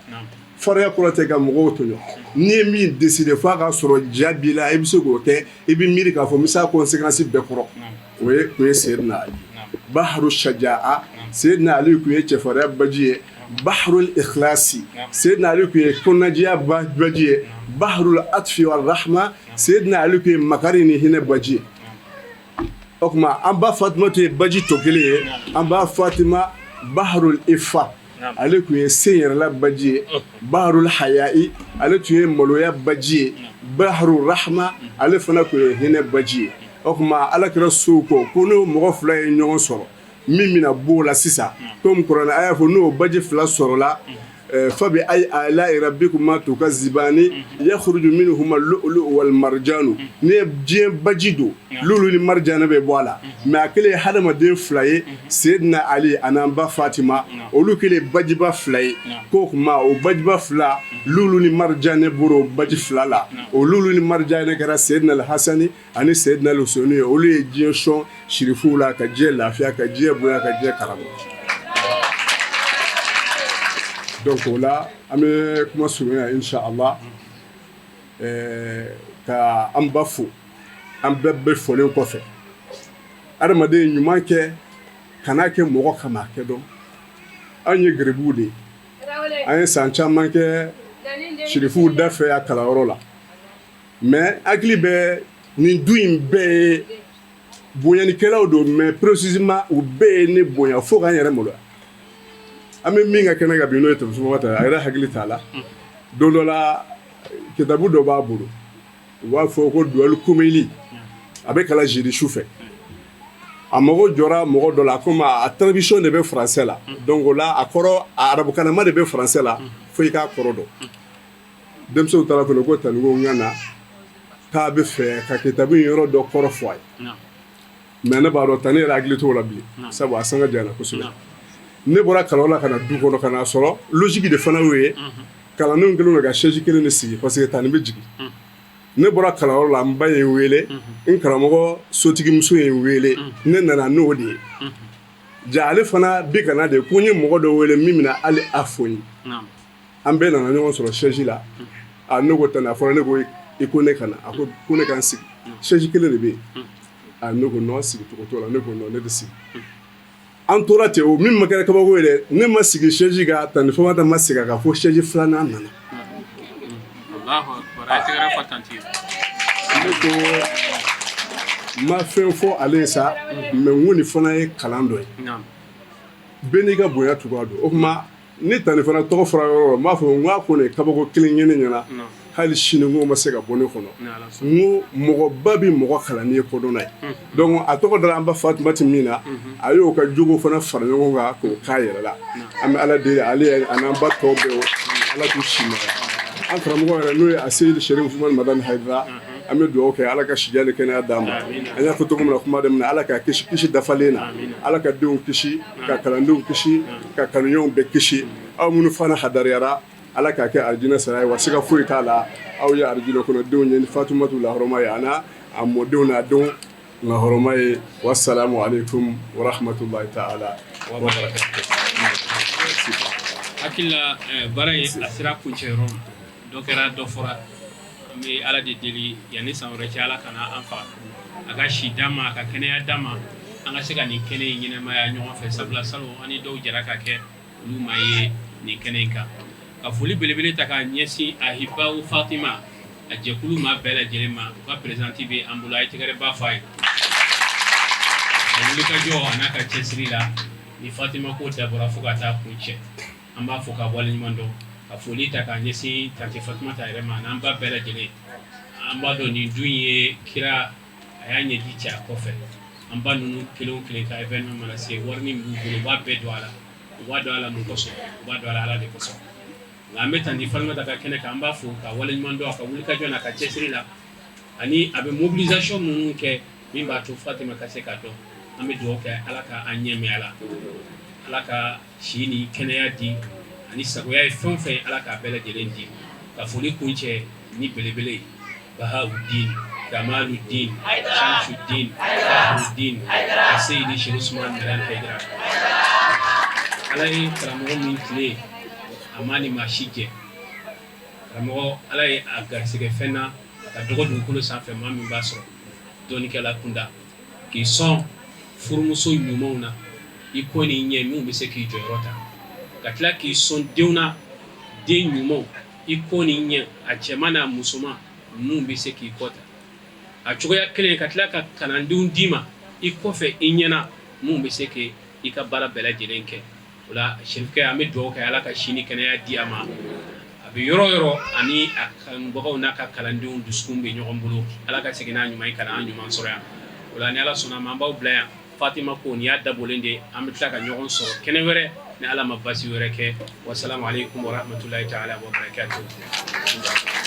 Farinya kɔrɔ tɛ ka mɔgɔw tɔɲɔ. N'i ye min décider, fo a ka sɔrɔ ja b'i la, i bɛ se k'o kɛ, i bɛ miiri k'a fɔ n bɛ se a conséquence bɛɛ kɔrɔ. O ye tun ye Seydina Ali bahru shajaa. Seydina Ali tun ye cɛfarinya baji ye. Bahrul ikhlasi, Seydina Ali tun ye kɔnɔnajɛya baji ye. Bahrul atfi wal rahma, Seydina Ali tun ye makari ni hinɛ baji ye. O tuma an ba Fatumata ye baji tɔ kelen ye, an ba Fatima baharul ifa, ale tun ye sen yɛrɛla baji ye, baharul hayayi, ale tun ye maloya baji ye, baharul rahma, ale fana tun ye hinɛ baji ye. O tuma ala kira sow ko ko n'o mɔgɔ fila ye ɲɔgɔn sɔrɔ, min bɛna b'o la sisan, komi kuranɛ a y'a fɔ n'o baji fila sɔrɔla, fa bi ayi alayi rabbikuma tukazibani yakhruju minhuma lu'lu'u wal marjanu, ni ye diɲɛ baji don, lulu ni marjana bɛ bɔ a la. Mais a kɛlen ye hadamaden fila ye, Seyidina Ali ani an ba Fatima, olu kɛlen bajiba fila ye. K'o tuma o bajiba fila, lulu ni marjana bɔra o baji fila la. O lulu ni marjana kɛra Seyidina Hasani ani Seyidina Huseni ye. Olu ye diɲɛ sɔn sirifuw la, ka diɲɛ lafiya, ka diɲɛ bonya, ka diɲɛ karama. Donc o la an bɛ kuma surunya insha Allah, ka an ba fo. An bɛɛ bɛ fɔlen kɔfɛ, adamaden ɲuman kɛ, kana kɛ mɔgɔ kama, a kɛ dɔn. An ye garibuw de ye, an ye san caman kɛ sirifuw da fɛ a kalanyɔrɔ la. Mais hakili bɛ nin du in bɛɛ ye bonyanikɛlaw don, mais précisément u bɛɛ ye ne bonya fo k'an yɛrɛ maloya. An bɛ min ka kɛnɛ kan bi, n'o ye Tɛmɛsumaba ta ye, a yɛrɛ hakili t'a la. Don dɔ la, kitabu dɔ b'a bolo, u b'a fɔ ko duwali komeli, a bɛ kalan jeudi su fɛ. A mago jɔra mɔgɔ dɔ la, komi a traduction de bɛ français la, donc o la a kɔrɔ a arabukanama de bɛ français la, fo i k'a kɔrɔ dɔn. Denmisɛnw taara fana ko tani ko n ka na k'a bɛ fɛ ka kitabu in yɔrɔ dɔ kɔrɔ fɔ a ye. Mais ne b'a dɔn tani yɛrɛ hakili t'o la bilen, sabu a sanga janyana kosɛbɛ. Ne bɔra kalan la ka na du kɔnɔ, ka n'a sɔrɔ logique de fana y'o ye, kalandenw kɛlen don ka chaise kelen de sigi parce que tani bɛ jigin. Ne bɔra kalanyɔrɔ la, n ba ye n wele, n karamɔgɔ sotigimuso ye n wele, ne nana n'o de ye. Ja ale fana bi ka na de ko n ye mɔgɔ dɔ wele min bɛna hali a fo n ye. An bɛɛ nana ɲɔgɔn sɔrɔ chaise la. A ne ko tani, a fɔra ne ko i ko ne ka na, a ko ko ne ka n sigi, chaise kelen de bɛ yen. A ne ko non, sigi cogo t'o la. Ne ko non, ne bɛ sigi. An tora ten. O min ma kɛra kabako ye dɛ, ne ma sigi chaise kan, tani Famata ma sigi a kan fo chaise filanan nana. Ne ko n ma fɛn fɔ ale ye sa, mais n ko nin fana ye kalan dɔ ye, bɛɛ n'i ka bonya cogoya don. O tuma ni tani fana tɔgɔ fɔra yɔrɔ o n b'a fɔ n k'a ko nin ye kabako kelen ye ne ɲɛna, hali sini n ko ma se ka bɔ ne kɔnɔ. N ko mɔgɔba bɛ mɔgɔ kalan n'i ye kodɔnna ye. Donc a tɔgɔ dara an ba Fatumati min na, a y'o ka jogo fana fara ɲɔgɔn kan k'o k'a yɛrɛ la. An bɛ Ala deli, ale ani an ba tɔw bɛɛ, Ala k'u si nɔgɔya. An karamɔgɔ yɛrɛ, n'o ye Aseyidi Sherif Usumani Madani Hayidara, an bɛ dugawu kɛ, Ala ka sijan ni kɛnɛya d'a ma. An y'a fɔ cogo min na kuma daminɛ, Ala k'a kisi kisi dafalen na, Ala ka denw kisi, ka kalandenw kisi, ka kanuɲɔgɔnw bɛɛ kisi. Aw minnu fana hadariyara, Ala k'a kɛ arijinɛ sara ye, wa siga foyi t'a la, aw ye arijinɛ kɔnɔdenw ye ni Fatumatu lahɔrɔma ye, a n'a a mɔdenw n'a denw lahɔrɔma ye. Wasalamu aleykum warahmatulahi taala wa barakatuh. Hakili la baara in a sera kuncɛyɔrɔ ma, dɔ kɛra, dɔ fɔra. An bɛ Ala de deli, yanni san wɛrɛ cɛ, Ala kana an faga, a ka si d'an ma, a ka kɛnɛya d'an ma, an ka se ka nin kɛnɛ in ɲɛnamaya ɲɔgɔn fɛ. Sabula salon an ni dɔw jɛra ka kɛ, olu ma ye nin kɛnɛ in kan. Ka foli belebele ta k'a ɲɛsin Ahibaw Fatima a jɛkulu maa bɛɛ lajɛlen ma. U ka présidente bɛ an bolo, a ye tɛgɛrɛba f'a ye a wulikajɔ a n'a ka cɛsiri la ni Fatima ko dabɔra fo ka taa kun cɛ. An b'a fɔ ka waleɲuman dɔn, ka foli ta k'a ɲɛsin tante Fatumata yɛrɛ ma n'an ba bɛɛ lajɛlen. An b'a dɔn nin dun ye kira a y'a ɲɛji cɛ a kɔfɛ. An ba ninnu kelen o kelen ka événement mana se, wari min b'u bolo, u b'a bɛɛ don a la. U b'a don a la mun kosɔn? U b'a don a la Ala de kosɔn. Nka an bɛ tante Fatumata ka kɛnɛ kan, an b'a fo ka waleɲuman dɔn a ka wulikajɔ n'a ka cɛsiri la, ani a bɛ mobilisation minnu kɛ min b'a to Fatima ka se ka dɔn. An bɛ dugawu kɛ, Ala ka an ɲɛ mɛn a la, Ala ka si ni kɛnɛya di, ani sagoya ye fɛn o fɛn ye, Ala k'a bɛɛ lajɛlen di. Ka foli kuncɛ ni belebele Bahawudin Kamaludin Shamsudin Fahrudin Aseyidi Cheikh Usman Madani Hayidara. Ala ye karamɔgɔ min tile, a ma ni maa si jɛ. Karamɔgɔ, Ala ye a garisɛgɛ fɛn na ka dɔgɔ dugukolo sanfɛ, maa min b'a sɔrɔ dɔnnikɛla kunda, k'i sɔn furumuso ɲumanw na i ko ni ɲɛ minnu bɛ se k'i jɔyɔrɔ ta, ka tila k'i sɔn denw na, den ɲumanw i ko ni ɲɛ, a cɛman n'a musoman, minnu bɛ se k'i kɔ ta a cogoya kelen, ka tila ka kalandenw d'i ma I kɔfɛ, i ɲɛna, mun bɛ se k'i ka baara bɛɛ lajɛlen kɛ. O la, Serifukɛ, an bɛ dugawu kɛ, Ala ka si ni kɛnɛya di a ma. A bɛ yɔrɔ yɔrɔ, ani a kanubagaw n'a ka kalandenw dusukun bɛ ɲɔgɔn bolo. Ala ka segin n'a ɲuman ye ka na an ɲuman sɔrɔ yan. O la, ni Ala sɔnna a ma, an b'aw bila yan. Fatima ko nin y'a dabɔlen de ye. An bɛ tila ka ɲɔgɔn sɔrɔ kɛnɛ wɛrɛ ni Ala ma basi wɛrɛ kɛ. Wasalamu aleykum warahmatulahi taala wabarakatuh.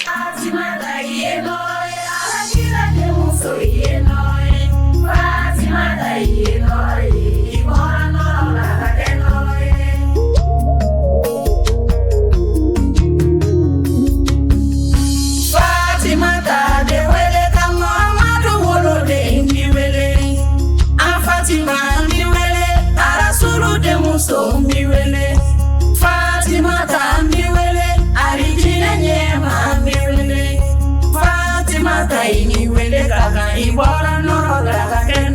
Fatimata ye nɔ ye, Ala kira denmuso ye nɔ ye. Fatimata ye nɔ ye, i bɔra nɔrɔ la ka kɛ nɔrɔ ye. Fatimata de wele ka Muhamadu woloden bi wele. An Fatima bi wele, Arasulu denmuso bi wele. Fatimata bi wele, Alijinɛ ɲɛma bi wele. Fatimata i ni wele ka kan, i bɔra nɔrɔ la ka kɛ.